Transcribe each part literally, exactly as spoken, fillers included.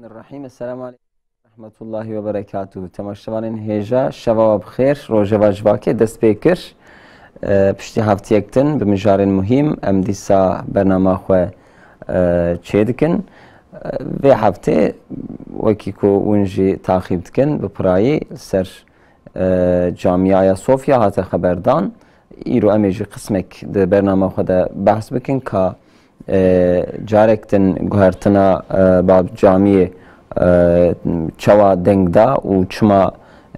Rahîm, Esselamu Aleykum Rehmetullahi ve Berekatuhu. Temaşevanên hêja, şeva we bi xêr, rojeva civakê dest pê kir. E, piştî heftiyek din bi mijarên muhîm em dîsa bernama xwe, e, çê dikin. E, vê heftê wekî ku hûn jî taxîb dikin, bi pirayî li ser, e, Camiya Ayasofya hate xeberdan. Îro em ê jî qismek di bernama xwe de behs bikin ka, e, carek din guhertina, e, Bab Camiyê, e, çawa deng da û çima,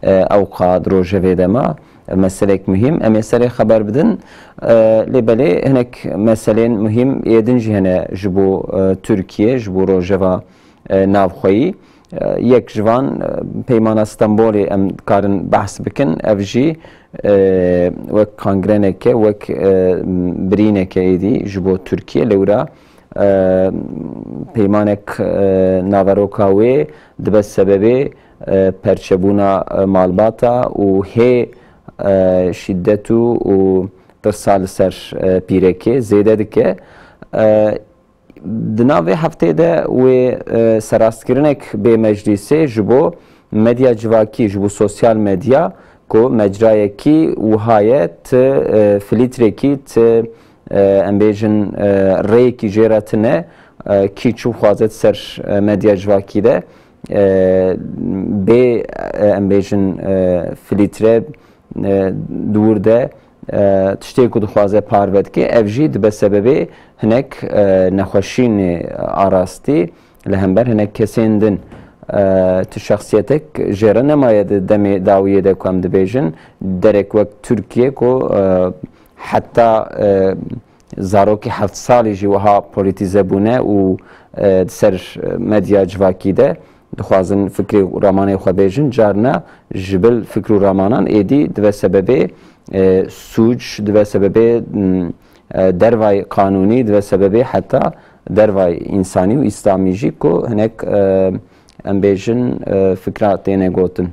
e, ewqa di rojevê de ma, e, meselek muhîm. Em ê serê xeber bidin. E, lê belê hinek meselên muhîm ê din jî hene ji bo, e, Tirkiye, ji bo rojeva, e, navxweyî. E, yek ji van, e, Peymana Stenbolê em dikarin behs bikin. Ev jî, e, wek kangreneke, wek, e, birîneke êdî ji bo Tirkiye. Lewra, e, peymanek, e, naveroka wê dibe sebebê, e, perçebûna, e, malbata û hê, e, şîdet û, û tirsa li ser, e, pîrekê zêde dike. E, Di nav vê heftê de wê, e, serastkirinek bê meclîsê ji bo medya civakî, ji bo sosyal medya ku mecrayekî wiha ye, ti, e, filîtrekî, ti, e, em bêjin, e, rêyekî jê re tine, e, kî çi bixwaze di ser, e, medya civakî de, e, bê, e, em bêjin, e, filître, e, di wir de, e, tiştê ku dixwaze parve dike, ev jî dibe sebebê hinek, e, nexweşînê arastî li hember hinek kesên din. E, tu şexsiyetek jê re nemaye di demê dawiyê de ku em dibêjin, derek wek Tirkiye ku, e, heta, e, zarokî heft salî jî wiha polîtîze bûne û, e, di ser medya civakî de dixwazin fikrê û ramanê xwe bêjin, carna ji bil fikr û ramanan êdî dibe sebebê, e, sûc, dibe sebebê, m, e, dervay qanûnî, dibe sebebê heta dervay însanî û îslamî jî ku hinek, e, em bêjin, e, fikra têne gotin.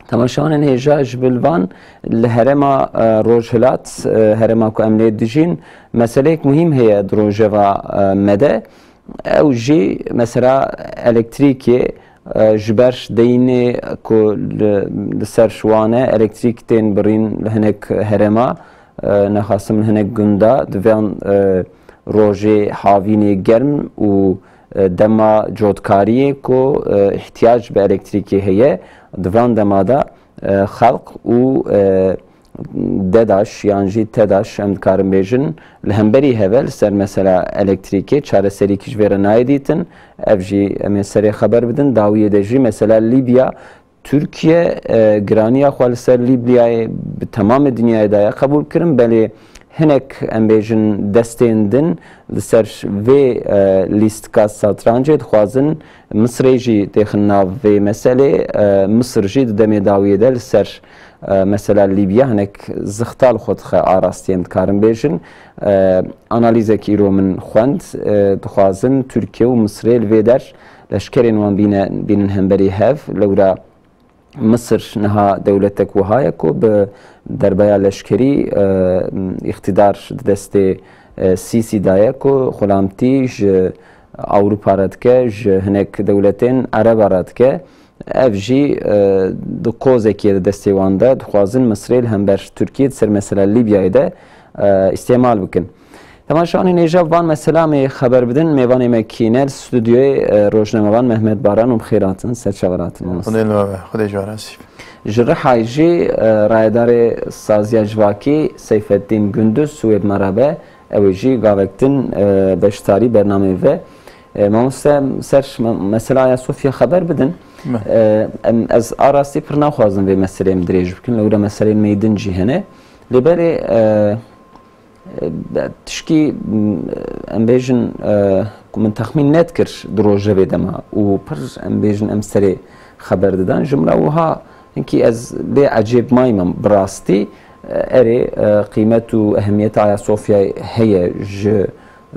Temaşevanên hêja, ji bil van li herêma, e, Rojhilat, e, herêma ku em lê dijîn, meseleyek muhîm heye di rojeva, e, me de. Ew jî mesela elektrîkê, e, ji ber deyînê ku li, li ser wan e, elektrîk tên birîn li hinek herêma, e, nexasim li hinek gunda, di van, e, rojê havînê germ û, e, dema cotkariyê ku, e, îhtiyac bi elektrîkê heye, di van dema de, e, xelq û, e, DEDAŞ yan jî TEDAŞ, em dikarin bêjin, li hemberî hev e li ser mesela elektrîkê, çareserîkî ji vê re nayê dîtin. Ev jî em ê serê xeber bidin. Dawiyê de jî mesela Lîbya, Tirkiye, e, giraniya xwe li ser Lîbyayê bi temamê dinyayê daye qebûl kirin, belê hinek, em bêjin, destên din li ser vê, e, lîstika satrancê dixwazin Misirê jî têxin nav vê meselê. E, Misir jî di demê dawiyê de li ser, e, mesela Lîbya hinek zixta li xwe dixe arastî, em dikarin bêjin. E, analîzek îro min xwend, e, dixwazin Tirkiye û Misirê li vê der leşkerên wan bîne, bînin hemberî hev. Lewra Misir niha dewletek wiha ye ku bi derbeya leşkerî, e, îqtîdar di destê, e, Sîsî de ye ku xulamtî ji Ewropa re dike, ji hinek dewletên Ereba re dike. Ev jî, e, di qozekê di destê wan de dixwazin Misirê li hember Tirkiyê di ser mesela Lîbyayê de, e, îstêmal bikin. Temaşevanên hêja, van mesela em ê xeber bidin. Mêvanê me kî ne? Li stûdyoyê, e, rojnamevan Mehmet Baran û bi xêr hatin. Ser çavan hatin, mamoste. Xwedê li we be, Xwedê ji we razî be. Ji Rihayê jî, e, rayedarê Saziya Civakî Seyfeddîn Gunduz wê bi me re be. Ew ê jî gavek din, e, beşdarî bernameyê ve. E, mamoste, ser me-, mesela Ayasofya xeber bidin. Me. E, em, ez a rastî pir naxwazim vê meseleyê em dirêj bikin. Lewra meseleyên me yê din jî hene. Lê belê, e, E, tişkî, m, em bêjin, e, ku min texmîn nedikir di rojevê de ma û pir, em bêjin, em serê xeber didan. Ji min re wiha hinkî ez lê ecêb mayî me bi rastî. E, erê, e, qîmet û ehemiyeta Ayasofyayê heye ji,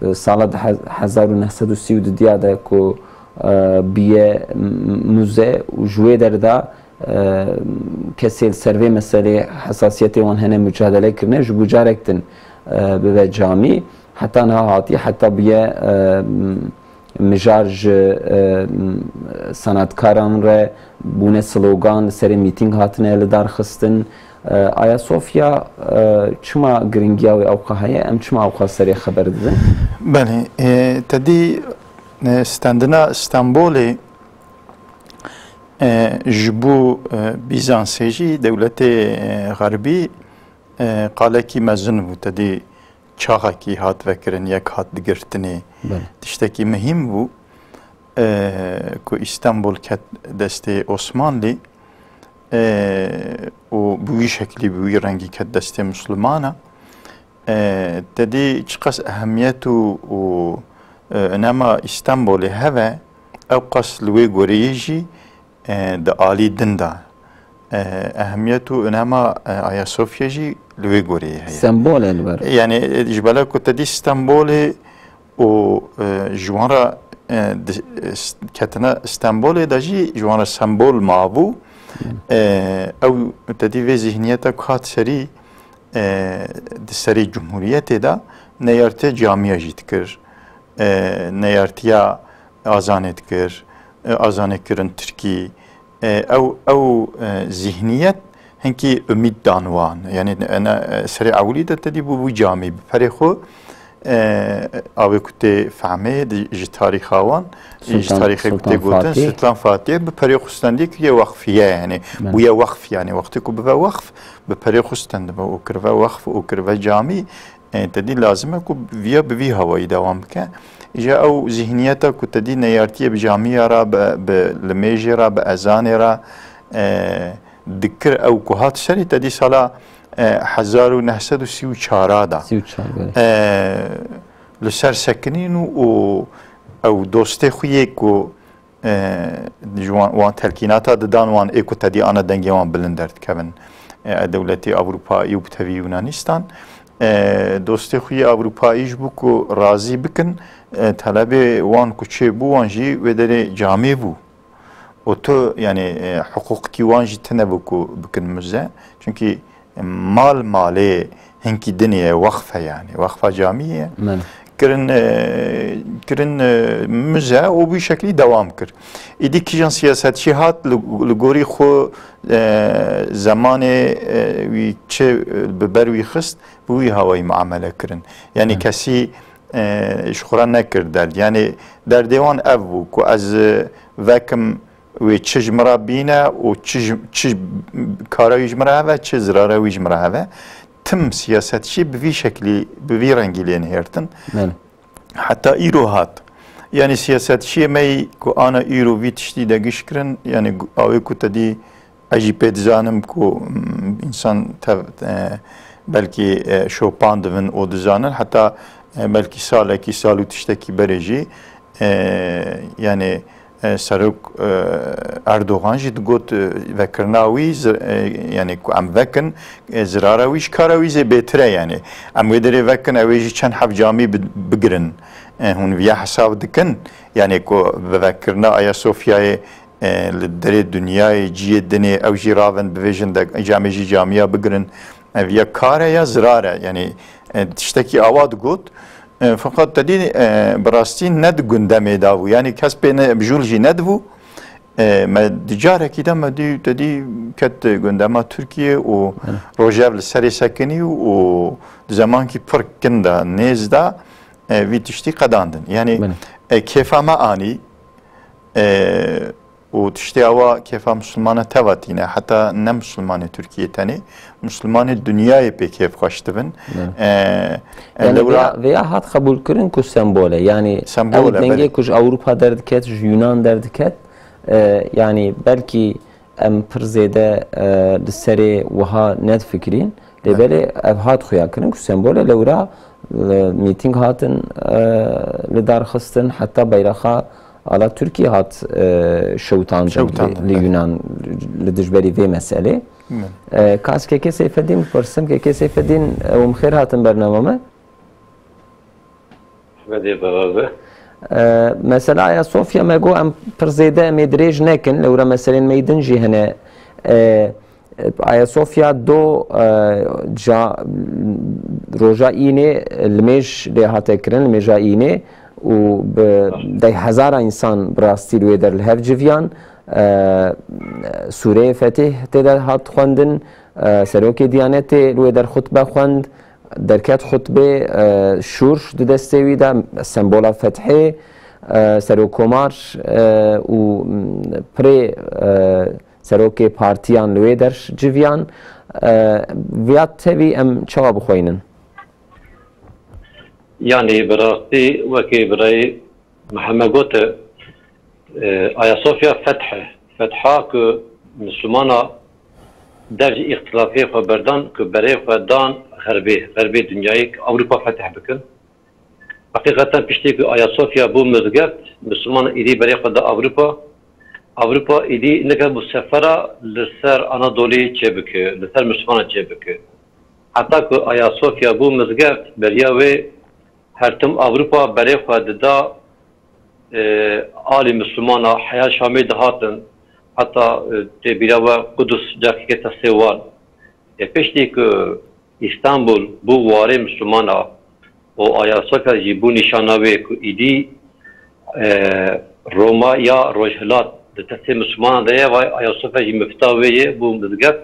e, sala di he-, hezar û neh sed û sî û didiya de ku, e, bûye m-, muze û ji wê derê de e, kesê li ser vê meselê hesasiyetê wan hene, mucadele kirine, ji bo carek din, e, bibe camî. Heta niha hatiye, heta bûye, e, m-, mijar ji, e, sanatkaran re bûne slogan, li serê mîtîng hatine li dar xistin. E, Ayasofya, e, çima giringiya wê ewqa heye? Em çima ewqa serê xeber didin? Belê, e, te dî, e, stendina Stenbolê, e, ji bo, e, Bîzansê jî dewletê, e, xerbî, e, qalekî mezin bû. Te dî çaxekî hat vekirin, yek hat digirtinê. Belê. Tiştekî mihîm bû, e, ku Îstanbul ket destê Osmanlî, e, û bi wî şeklî, bi wî rengî ket destê Muslimana. E, te dî çiqas ehemiyet û, û, e, önema Îstanbulê heve, ew qas li wê goreyê jî, e, di alî din de, e, ehemiyet û önema, e, Ayasofya jî li wê goreyê heye. Sembol e li ber. Yani, e, ji bela ku te dî Stenbolê û, e, ji wan re, e, di, e, s-, ketina Stenbolê de jî ji wan re sembol mabû. Hmm. E, ew te dî vê zihniyeta ku hat serî, e, di serê cumhuriyetê de neyartê camiya jî dikir. E, neyartiya azanê dikir, e, azanê kirin tirkî. E, ew, ew, e, zihniyet hinkî umîd dan wan. Yani, ene, e, serê ewilî de te dî bû, bû camî bi perê xwe, e, awê ku tê fehmê di, ji tarîxa wan, ji Sultan, tarîxê ku tê Sultan gotin, Fatih. Sultan Fatih bi perê xwe stendî kiriye wexfiye, yani, Belê. Bûye wexf, yani, wextê ku bibe wexf, bi perê xwe stendibe û kirive wexf û kirive camî. E, te dî lazim e ku viya bi vî hawayî dewam bike. Îja ew zihniyeta ku te dî neyartiyê bi camiya re, bi, bi limêjê re, bi ezanê re, e, dikir ew ku hat serî te dî sala, e, hezar û neh sed û sî û çar de. Sî û çar, belê. E, li ser sekinîn û, û ew dostê xwe yê ku e, ji wan, wan telkînata didan wan ê ku te dî ana dengê wan bilind derdikevin. E, dewletê Ewropaî û bi tevî Yunanîstan. E, dostê xwe yê Ewropaî ji bo ku razî bikin, e, telebê wan ku çêbû wan jî wê derê camê bû. Û tu, yani, e, hiqûqkî wan jî tune bû ku bikin muze. Çunkî mal malê hinkî dinê ye, weqf e yani, weqfa camî ye. Belê. Kirin, e, kirin, e, muze û bi şeklî dewam kir. Îdî kîjan siyasetçî hat li, li gorî xwe, e, zemanê, e, wî çi, e, bi ber wî xist, bi wî hawayî muamele kirin. Yani Belê. Kesî, e, ji xwe re nekir derd. Yani derdê wan ev bû ku ez, e, vekim wê çi ji min re bîne û çi ji, çi kara wî ji min re heve, çi zirara wî ji min re heve. Tim siyasetçî bi vî şeklî, bi vî rengî lê nihêrtin. Belê. Heta îro hat. Yani siyasetçiyê me yî ku ana îro vî tiştî de giş kirin, yani gu-, awê ku te dî ez jî pê dizanim ku, mm, însan tev-, e, belkî, e, şopan dibin û dizanin, heta, e, belkî salekî, sal û tiştekî berê jî, e, yani, e, Serok, e, Erdogan jî digot, e, vekirina wî, zi-, e, yani ku em vekin, e, zirara wî ji kara wî zê bêtir e yani. Em wê derê vekin, ew ê jî çend heb camî bi-, bigirin. E, hûn viya hesab dikin, yani ku bi vekirina Ayasofyayê, e, li derê dinyayê ciyê dinê ew jî ravin bivêjin de, ca em ê jî camiya bigirin. E, viya kar e ya zirar e, yani, e, tiştekî awa digot. E, feqat te dî, e, bi rastî ne di gundemê de bû. Yani kes pê ne, bijûl jî nedibû. E, me di carekî de me dî, te dî ket gundema Tirkiye û Belê. Rojev li serê sekinî û di zemankî pir kin de, nêz de, e, vî tiştî qedandin. Yani, Belê. E, kêfa me anî, e, û tiştê awa kêfa Misilmana teva tîne, heta ne Misilmanê Tirkiyê tenê, Misilmanê dinyayê pê kêfxweş dibin. Evet. E, e, Yani lewra vêya, vêya hat qebûlkirin ku sembol e. Yani Sembol ew e, dengê belê. Ku ji Ewropa derdiket, ji Yunan derdiket, e, yani belkî em pir zêde, e, li serê wiha nedifikirîn. Lê Evet. Belê ev hat xuyakirin ku sembol e, lewra, e, mîtîng hatin, e, li dar xistin, heta beyraxa ala Tirkiyê hat, e, şewitandin Şewitandin, li, li belê. Yunan li dijberî vê meselê. Evet. E, kas Kekê Seyfeddîn bipirsim, Kekê Seyfeddîn, e, hûn bi xêr hatin bernama me. Vedê beraber. E, mesela Ayasofya me got em pir zêde em ê dirêj nekin, lewra meselên me yî din jî hene. E, Ayasofya do, e, ca, roja înê limêj lê hate kirin, limêja înê û bi deh hezara însan bi rastî li wê der li hev civiyan. E, Sûreyê Fetih tê de hat xwendin, e, Serokê Diyanetê li wê der xutbe xwend, derket xutbê, e, şûr di destê wî de, sembola fethê, e, Serokkomar, e, û, m, pirê, e, serokê partiyan li wê der civiyan. E, viya tevî em çawa bixweynin? Yanî bi rastî wekî birayê Mihemed gote, e, Ayasofya feth e. Fetha ku Mislimana dev ji îxtilafê xwe berdan ku berê xwe dan xerbê, xerbê dinyayê ku Ewropa fetih bikin. Heqîqeten piştî ku Ayasofya bû mizgeft, Misliman êdî berê xwe da Ewropa. Ewropa êdî nike bû sefera li ser Anadolî çêbike, li ser Mislimana çêbike. Heta ku Ayasofya bû mizgeft, beriya wê her tim Ewropa berê xwe dida, e, alî Mislimana heya Şamê dihatin, heta, e, tê bîra we Qudus cakeke tesê wan. E, piştî ku Îstanbul bû warê Mislimana û Ayasofya jî bû nîşana wê ku îdî, e, Roma ya Rojhilat di tesê Mislimana de ye, vay Ayasofya jî mifta wê ye, bû mizgeft.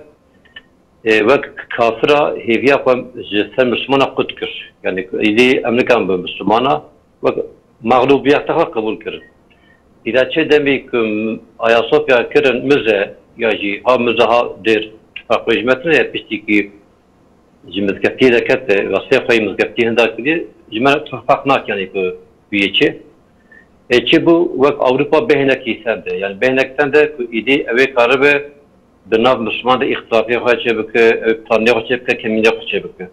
E, wek kafira hêviya xwe ji ser Mislimana qut kir. Yanî ku îdî em nikan bi Mislimana wek mexlûbiyeta xwe qebûl kirin. Îda çi demî ku Ayasofya kirin mize ya jî ha mize ha dêr tifaq wê ji me tune ye, piştî ku ji mizgeftiyê derkete, wesfê xwe yê mizgeftiyê hinda kiriye, ji me tifaq nake, yanî ku bûye çi. E, çi bû wek Ewropa bêhnekî sende, yanî bêhnek sende ku îdî ew ê karibe di nav Misliman de îxtilafê xwe çêbike, ew planê xwe çêbike, kemînê xwe çêbike.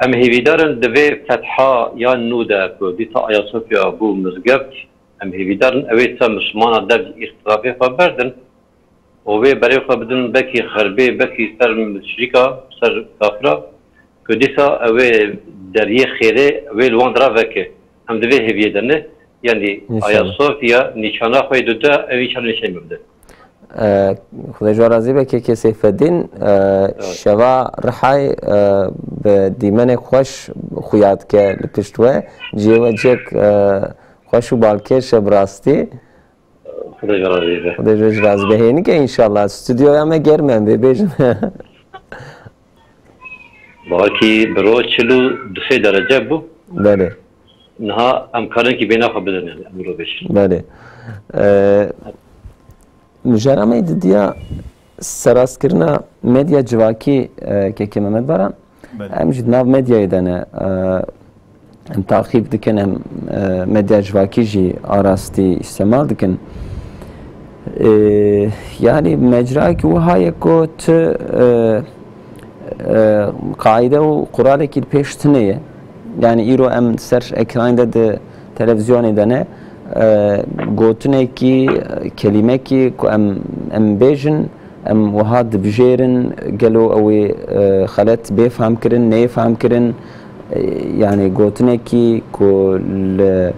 Em hêvîdar in di vê fetha ya nû de ku dîsa Ayasofya bû mizgeft, em hêvîdar in ew ê dîsa Mislimana dev ji îxtilafê xwe berdin û wê berê xwe bidin bekî xerbê, bekî ser muşrîka, ser kafira, ku dîsa ew ê deriyê xêrê wê li wan dira veke. Em di vê hêviyê de ne. Yanî Ayasofya nîşana xwe yê dide, ew nîşana nîşanî bide. E, Xwedê ji we razî be, kekê Seyfeddîn. E, şeva Rihayê, e, bi dîmenê xweş xuya dike li pişt we. Cihê we cihek, e, xweş û balkêş e bi rastî. Xwedê ji we razî be. Xwedê ji we jî razî be. Hênik e înşallah. Stûdyoya me germ e, em vê bêjin. Belkî bi ro çil û du sê derece bû. Belê. Niha em karin kî bêhna xwe bidin, yanî em ro bêjin. Belê. Ee, mijara me didiya serastkirina medya civakî, e, kekê Mehmet Baran. Belê. Em jî di nav medyayê de ne. E, em taxîb dikin, em, e, medya civakî jî arastî îstemal dikin. E, yanî mecrayekî wiha ye ku tu, e, e, qaîde û quralekî li pêş tune ye. Yanî îro em ser ekranê de di televîzyonê de ne, e, gotinekî, kelîmekî ku em, em bêjin, em wiha dibijêrin, gelo ew ê, e, xelet bê fehmkirin, neyê fehmkirin? E, yanî gotinekî ku li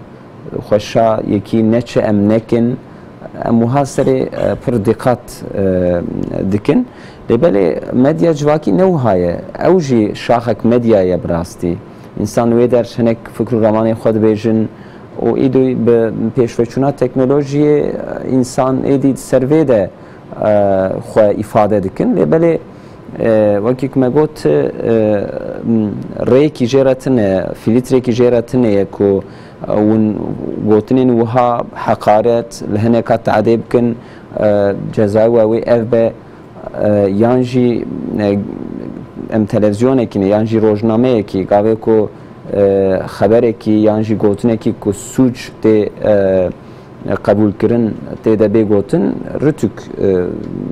xweşa yekî neçe em nekin, em wiha serê, e, pir dîqat, e, dikin. Lê belê medya civakî ne wiha ye. Ew jî şaxek medya ye bi rastî. Însan li wê der hinek fikr û ramanên xwe dibêjin û îdî bi pêşveçûna teknolojiyê, e, însan êdî di ser vê de e, xwe îfade dikin. Lê belê, e, wekî ku me got, e, m, rêyekî jê re tune, fîltrekî jê re tune ye ku, e, hûn gotinên wiha heqaret, li hineka teadê bikin, e, cezayê we wê ev be, e, yan jî, e, em televîzyonekî ne, yan jî rojnameyekî, gavê ku, e, xeberekî yan jî gotinekî ku sûc tê, e, qebûlkirin tê de bê gotin, rituk, e,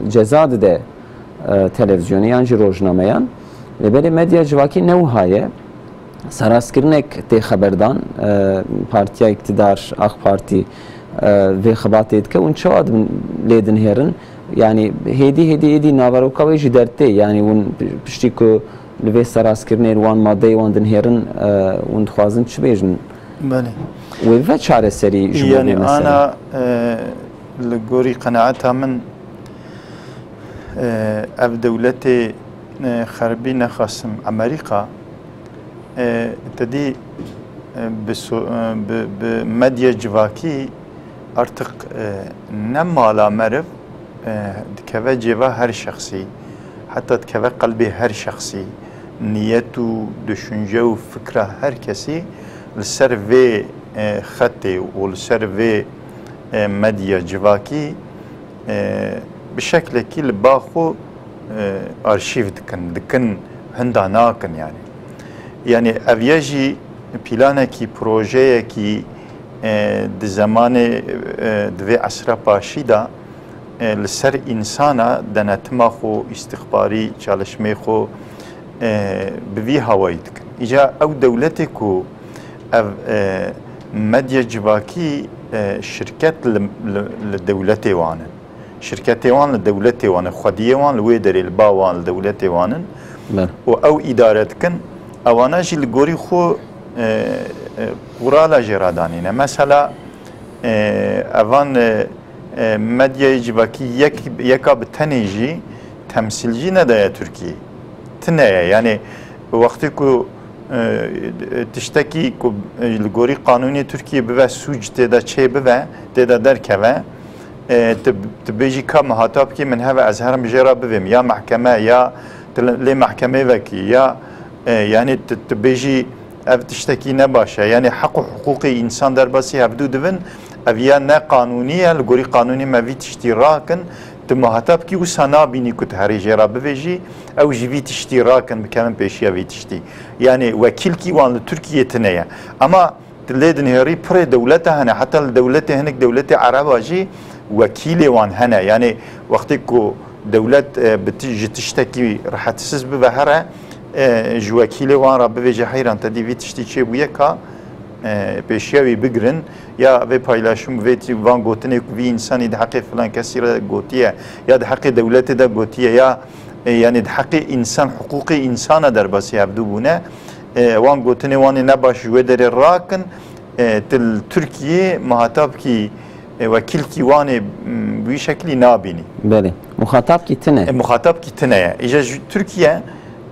ceza dide, e, televîzyonê yan jî rojnameyan. Lê belê medya civakî ne wiha ye. Serastkirinek tê xeberdan, e, partiya îktidar, AK Partî, e, vê xebatê dike. Hûn çawa dibin lê dinihêrin? Yanî hêdî hêdî êdî naveroka wê jî dertê. Yanî hûn piştî ku li vê serastkirinê li wan madeyê wan dinihêrin, e, hûn dixwazin çi bêjin? Belê. Wê bibe çareserî ji bo Yanî vê meselê? Ana, e, li gorî qenaeta min, e, ev dewletê, e, xerbî nexasim Amerîka, e, te dî Bi so-, bi, bi medya civakî artık, e, ne mala meriv, e, dikeve cêva her şexsî, heta dikeve qelbê her şexsî. Niyet û düşünce û fikra her kesî li ser vê, e, xetê û li ser vê, e, medya civakî, e, bi şeklekî li ba xwe, e, arşîv dikin, dikin hinda nakin yani. Yani ev ye jî planekî, projeyekî, e, di zemanê, e, di vê esra paşî de, e, li ser însana denetima xwe, îstixbarî çalışmê xwe, e, bi vî hawayî dikin. Îca ew dewletê ku ev, e, medya civakî, e, şirket li, li, li dewletê wan in. Şirketê wan li dewletê wan in, xwediyê wan li wê derê li ba wan li dewletê wan in. Belê. Û ew îdare dikin. Ewana jî li gorî xwe, e, e, qurala jê radanîne. Mesela, e, evan, e, e, medyayê civakî yek, yeka bi tenê jî temsîlcî nedaye Tirkiyê. Tine ye. Yani wextê ku, e, tiştekî ku, e, li gorî qanûnê Tirkiyê bibe sûc tê de çê bibe, tê de derkeve, e, tu, tu bêjî ka muhatabkî min heve ez herim jê re bivêm, ya mehkeme, ya tu lê mehkemê vekî, ya, e, yani tu, tu bêjî ev tiştekî ne baş e. Yani heq û hiqûqê însan derbasî hevdû dibin, ev ya ne qanûnî ye, li gorî qanûnê me vî tiştî rakin, tu muhatabkî wisa nabînî ku tu herî jê re bivêjî, ew jî vî tiştî rakin, bikevin pêşiya vî tiştî. Yani wekîlkî wan li Tirkiyê tine ye. Ama Lê dinêrî pirê dewlete hene, heta li dewletê, hinek dewletê Ereba jî wekîlê wan hene. Yani wextê ku dewlet, e, bi ti-, ji tiştekî rehetsiz bibe here, e, ji wekîlê wan re bivêje heyran te dî vî tiştî çêbûye ka, e, pêşiya wî bigirin ya vê paylaşim, vê tî-, van gotinê ku vî însanî di heqê filan kesî re gotiye ya di heqê dewletê de gotiye ya, e, yani di heqê însan, hiqûqê însana derbasî hevdû bûne. E, wan gotinê wan ê ne baş ji wê derê rakin, e, tu li Tirkiyê muhatabkî, e, wekîlkî wan ê, m, wî şeklî nabînî. Belê. Muxatabkî tine. E, muxatabkî tine ye. Îja ji Tirkiye,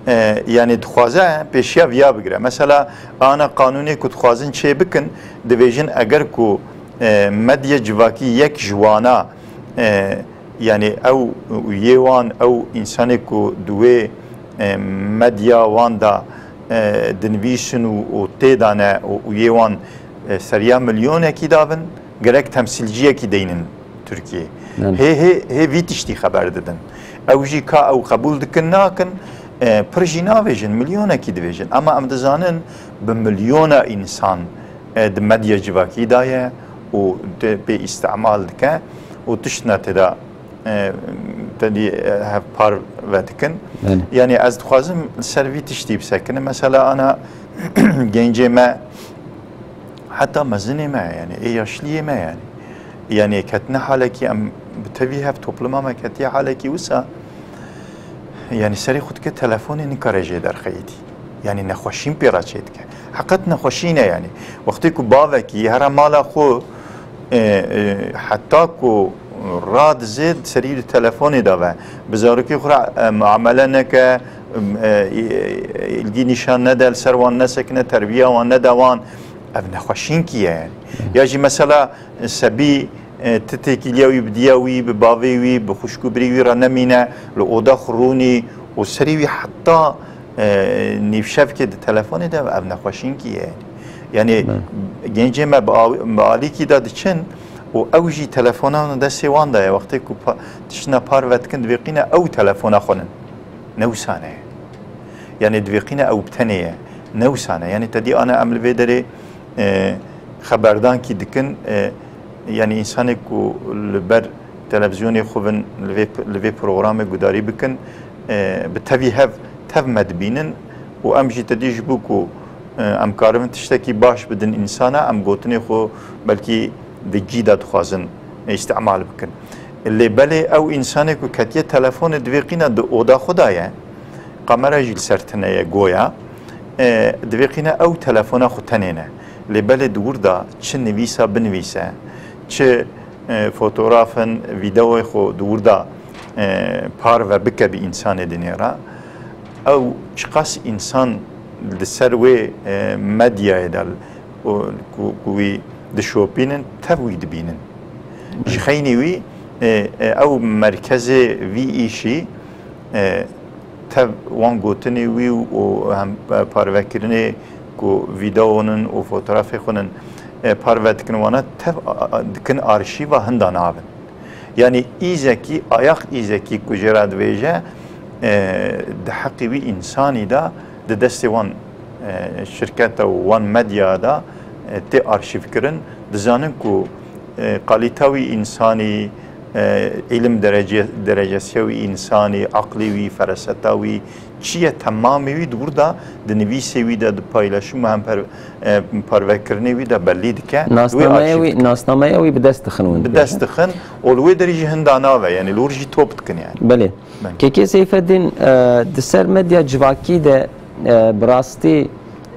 e, yani dixwaze pêşiya viya bigire. Mesela ana qanûnê ku dixwazin çê bikin, dibêjin eger ku, e, medya civakî yek ji wana, e, Yani ew û yê wan, ew însanê ku di wê, e, medya wan de, e, dinivîsin û, û tê de ne û, û yê wan, e, seriya milyonekî davin, gerek temsîlciyekî deynin Tirkiyê. Belê. Hê, hê, hê vî tiştî xeber didin. Ew jî ka ew qebûl dikin nakin, e, pir jî navêjin, milyonekî divêjin. Ama em dizanin bi milyona însan, e, di medya civakî de ye û di pê îstimal dike û tiştine tê de, e, te dî, e, hevpar vedikin. Belê. Yani ez dixwazim li ser vî tiştî bisekinim. Mesela ana gencê me, heta mezinê me, yani ê yaşliyê me yani. Yani ketine halekî em bi tevî hev topluma me ketiye halekî wisa, yani serê xwe dike telefonê nikare jê derxeyîtî. Yani nexweşîn pê re çê dike. Heqet nexweşî ne yani. Wextê ku bavekî here mala xwe, e, e, heta ku radizê serî di telefonê de ve. Bi zarokê xwe re, e, muamele neke, e, e, ilgî nîşan nede, li ser wan nesekine, terbiya wan nede wan. Ev nexweşînkî ye yani. Ya jî mesela, e, sebî, e, ti têkiliya wî bi diya wî, bi bavê wî, bi xwişk û birî wî re nemîne, li oda xwe rûnî û serî wî heta, e, nîvşevkê di telefonê de, ev nexweşînkî ye. Yani gencê me bi aw-, bi alîkî de diçin û ew jî telefonan destê wan de ye. Wextê ku pa-, tiştine parve dikin, divê qîne ew telefona xwe nin. Ne wisa ne ye. Yani divê qîne ew bi tenê ye. Ne wisa ne. Yani te dî ana em li vê derê, e, xeberdankî dikin, e, yani însanê ku li ber televîzyonê xwe bin li vê, li vê programê gudarî bikin, e, bi tevî hev, tev me dibînin û em jî te dî ji bo ku, e, em karibin tiştekî baş bidin însana, em gotinê xwe belkî di cî de dixwazin îstimal bikin. Lê belê ew însanê ku ketiye telefonê divê qîna di oda xwe de ye, kamera jî li ser tine ye goya, e, divê qîna ew telefona xwe tenê ne. Lê belê di wir de çi nivîsa binivîse, çi, e, fotografin, vîdeoyê xwe di wir de, e, parve bike bi însanê dinê re, ew çiqas însan li ser wê, e, medyayê de, ku, ku, ku wî dişopînin, tev wî dibînin. Ji xeynî wî, e, e, ew merkezê vî îşî, e, tev wan gotinê wî û hem, e, parvekirinê ku vîdeonin û fotografê xwe nin, e, parve dikin wana tev a, a, dikin arşîva hinda navin. Yanî îzekî, ayaq îzekî ku jê re dibêje, e, di heqî wî însanî de di destê wan, e, şirketa û wan medya de, e, tê arşîvkirin. Dizanin ku, e, kalîta wî însanî, e, îlim derece-, derecesiya wî însanî, aqlê wî, feraseta wî, çi ye temamê wî di wir de, di nivîsê wî de, di paylaşim û hem per-, e, parvekirinê wî de belî dike. Wê Nasnameya arşîv wî, dike. Nasnameya wî bi dest dixin hûn Bi dest dibêjin. dixin û li wê derê jî hinda nave, yanî li wir jî top dikin yani. Belê. Belê. Kekê Seyfeddîn, e, di ser medya civakî de, e, bi rastî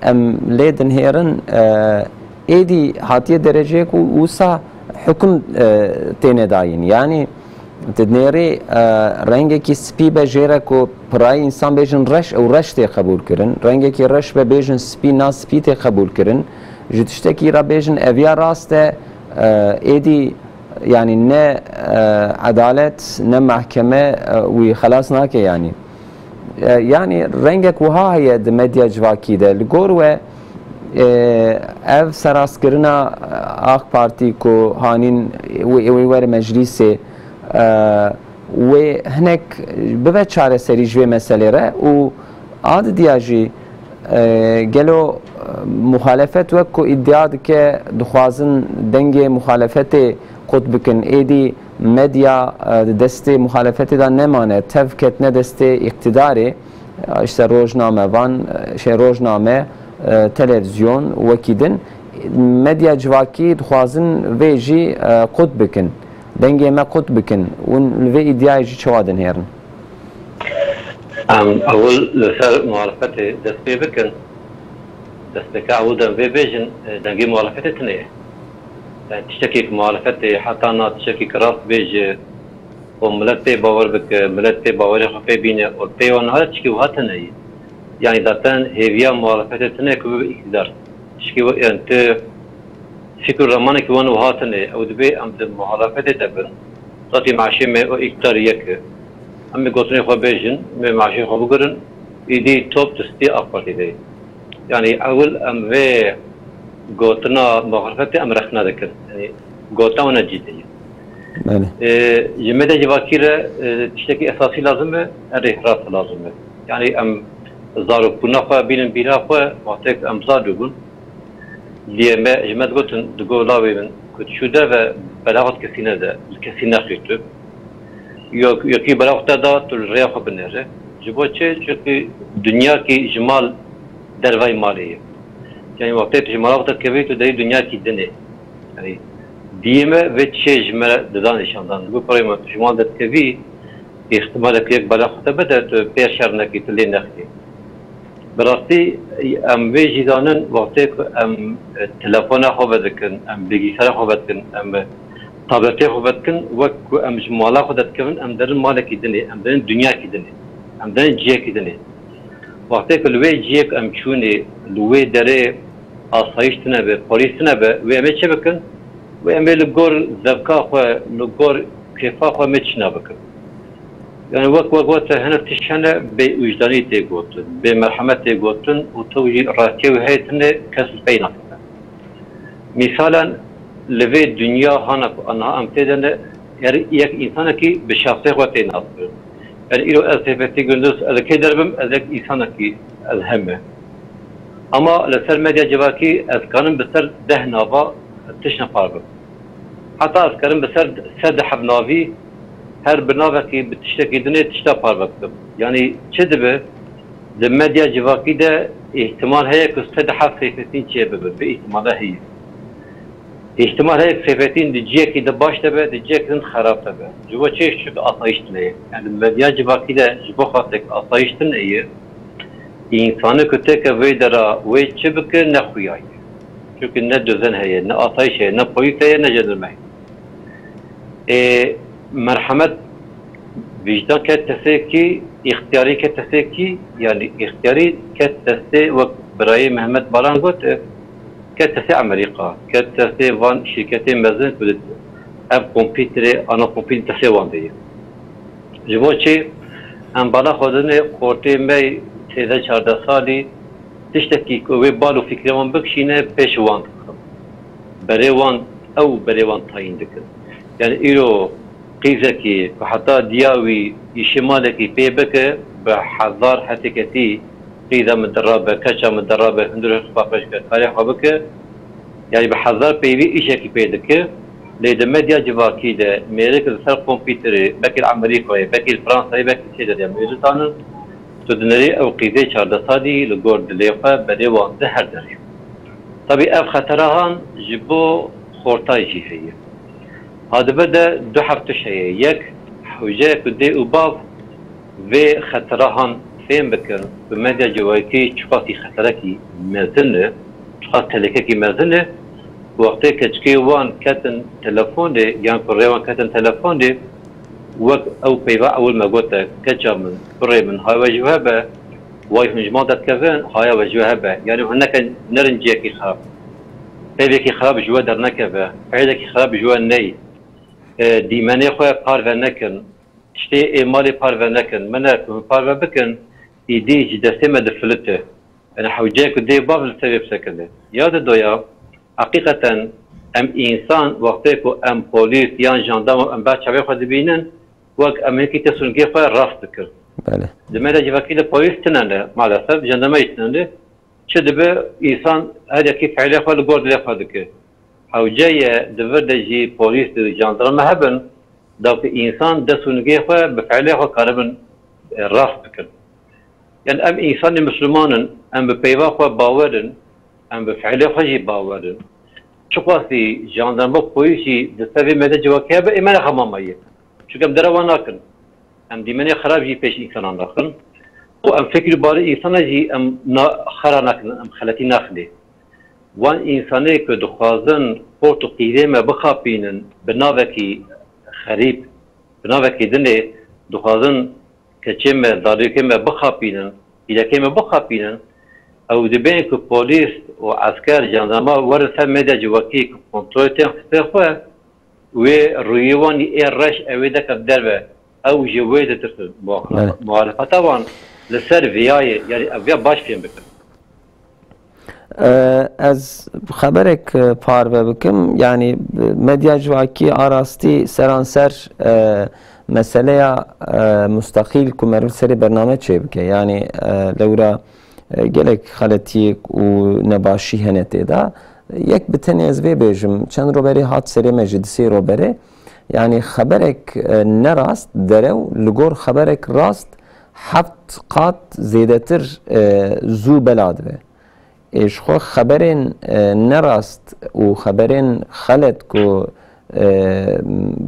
em lê dinhêrin, e, êdî hatiye dereceyê ku wisa hukm, e, têne dayîn. Yanî, tu dinêrî, e, rengekî spî be jê re ku pirayî însan bêjin reş, ew reş tê qebûl kirin. Rengekî reş be bêjin spî, na spî tê qebûl kirin. Ji tiştekî re bêjin ev ya rast e, e, êdî, yanî ne, e, edalet, ne mehkeme, e, wî xelas nake yanî. E, yanî rengek wiha heye di medya civakî de. Li gor we, e, ev serastkirina, e, AK Partî ku hanîn wê, wê were meclîsê, e, wê hinek bibe çareserî ji vê meselê re û a didiya jî, e, gelo, e, muxalefet wek ku îdia dike dixwazin dengê muxalefetê qut bikin, êdî medya, e, di destê muxalefetê de nemane, tev ketine destê îqtidarê, e, işte rojnamevan, e, şey, rojname, e, televizyon, wekî din. Medya civakî dixwazin vê jî, e, qut bikin. Dengê me qut bikin. Hûn li vê îdiayê jî çawa dinhêrin? Em ewil li ser muhalefetê dest pê bikin. Destpêka ewil dem vê bêjin, e, dengê muhalefetê tune ye. Yani tiştekî ku muhalefetê heta na tiştekî ku rast bêje û milet pê bawer bike, milet pê bawerê xwe pê bîne û pê wan hare tişkî wiha tune ye. Yani zaten hêviya muhalefetê tune ye ku bibe îktidar. Tişkî we, yani tu fikr û ramanekî wan wiha tune ye. Ew dibê em di muhalefetê de bin. Zatî meşê me û îktidar yek e. Em ê gotinê xwe bêjin, em ê meşê xwe bigirin, îdî top di stê AK Partî de ye. Yani ewil em vê gotina muxalefetê em rexne dikin. Yani gotina wan cî de ye. Belê. Ê, ji medya civakî re, ê, tiştekî esasî lazim e, erê rast lazim e. Yani em zarokbûna xwe bînin bîra xwe, wextê ku em zar bûbûn, liyê me, ji me digotin, digo lawê min, ku tu çû derve belaxet kesî nede, li kesî nexwî tu. Yok, yekî belaxet te da, tu li rêya xwe binêre. Ji bo çi? Çunkî dinyakî ji mal dervayî malê ye. Yani wextê tu ji mala xwe derkevî, tu derî dinyakî din ê. Yani diyê me vê tişê ji me re didan nîşandan. Digo kurê min, tu ji mal derdikevî, îhtimalek yek belaxet te bide, tu pê şer nekî, tu lê nexî. Bi rastî em vê jî zanin, wextê ku em, e, telefona xwe vedikin, em bilgisayara xwe vedikin, em, e, tabletê xwe vedikin, wek ku em ji mala xwe dedikevin, em derin malekî din ê, em derin dinyakî din ê, em derin cihekî din ê. Wextê ku li wê cihê ku em çûnê, li wê derê asayîş tune be, polîs tune be, wê em ê çi bikin? Wê em ê li gor zevka xwe, li gor kêfa xwe em ê çi nabikin? Yani wek, wek, wek te hinek tişt hene, bê wijdanî tê gotin, bê merhemet tê gotin û tu jî rastiyê wî heye tune kes li pey nakeve. Mîsalen li vê dinya hana ku aniha em tê de ne, her yek însanekî bi şexsê xwe tê nas kirin. Yani îro ez Seyfettin Gündüz, ez li kê derbim, ez yek însanekî, ez heme. Ama li ser medya civakî ez karim bi ser deh nava tişt ne parve. Heta ez karim bi ser sed heb navî, her bi navekî, bi tiştekî dinê tişta parve bikim. Yanî çi dibe? Di medya civakî de îhtimal heye ku sed heb Seyfettin çê bibin. Vê îhtimale heye. Îhtimal heye ku Seyfettin di cihekî de baş de be, di cihekî din xerab de be. Ji bo çi? Çunke asayîş tune ye. Yani medya civakî de ji bo xatek asayîş tune ye, însanê ku têke vê dera wê çi bike, ne xuya ye. Çunke ne dozen heye, ne asayîş heye, ne polîs heye, ne jandarma heye. Ê, merhemet, wijdan ket tesekî, îxtiyarî ket tesekî, yani îxtiyarî ket destê, wek birayê Mehmet Baran got, e, Ket destê Amerîka, ket destê van şîrketê mezin ku ev kompîterê, ana kompîter destê wan de ye. Ji bo çi? Em bala xwe dine xortê me sêzdeh çardeh salî, tiştekî ku wê bal û fikrê wan bikişîne pêş wan dixin. Berê wan, ew berê wan tayîn dikin. Yani îro qîzekî ku heta diya wî îşê malekî pê bike, bi hezar hetêketî qîza min dirabe, keça min dirabe, hundirê xwe paqij ke, karê xwe bike, yani bi hezar peyvî îşekî pê dike. Lê di medya civakî de mêrik li ser kompîterê, bekî li Amerîkayê, bekî li Fransayê, bekî Swêdê de mêrik danin, tu dinêrî ew qîzê çardeh salî li gor dilê xwe berê wan di her derê. Tabî ev xetera han ji bo xortayê jî heye. Hadibe de du heftiş heye. Yek, hewce ku dê û bav vê xetera han fêm bikin ku medya civakî çiqasî xeterekî mezin e, çiqas telekekî mezin e. Wextê keçikê wan ketin telefonê yan kurê wan ketin telefonê, wek ew peyva ewil me gote, keça min, kurê min, haya we ji we be, way hûn ji mal derdikevin, haya we ji we hebe. Yani hûn neke nerinciyekî xirab, peyvekî xirab ji we dernekeve, peyvekî xirab ji we ney, e, dîmenê xwe parve nekin, tiştê ê malê parve nekin. Me ne ku hûn parve bikin, îdî ji destê me difilite. Yani hewce ku dê bav li ser vê bisekine. Ya di doya, heqîqeten em însan wextê ku em polîs yan jandarma em ber çavê xwe dibînin, wek em hinekî te sûngê xwe rast dikin. Belê. Di me de civakî de polîs tine ne, maalesef, jandarma jî tine ne. Çi dibe, însan her yekî fiilê xwe li gor dilê xwe dike. Hewce ye di vir de jî polîs û jandarma hebin, da ku însan dest û nigê xwe bi fiilê xwe karibin, e, rast bikin. Yani em însanê misliman in, em bi peyva xwe bawer in, em bi fiilê xwe jî bawer in. Çiqasî jandarma, polîs jî di ser vê medya civakî hebe, ê me nexe mama ye. Çunke em derewa nakin. Em dîmenê xirab jî pêş însanan naxin. Û em fikr û barê însana jî em na-, xera nakin, em xeletî naxinê. Wan însanê ku dixwazin xort û qîzê me bixapînin, bi navekî xerîb, bi navekî dinê dixwazin keçê me, zarokê me bixapînin, pîrekê me bixapînin, ew dibên ku polîs û esker, jandarma werin ser medya civakî ku kontrolê tên xistê xwe, wê rûyê wan ê reş ew ê deke derve. Ew ji wê ditirsin. Muha-, Belê. Muhalefeta wan li ser viyayê, yani ev viya baş fêm bikin. E, ez xeberek, e, parve bikim. Yani, e, medya civakî a rastî seranser, e, meseleya, e, mustaqîl ku meriv serê bername çêbike. Yani, e, lewra, e, gelek xeletiyek û nebaşî hene tê de. Yek bi tenê ez vê bêjim, çend roberê hat serê me ji di sê roberê. Yani xeberek, e, nerast, derew li gor xeberek rast heft qat zêdetir, e, zû bela dibe. Ê ji xwe xeberên, e, nerast û xeberên xelet ku, e,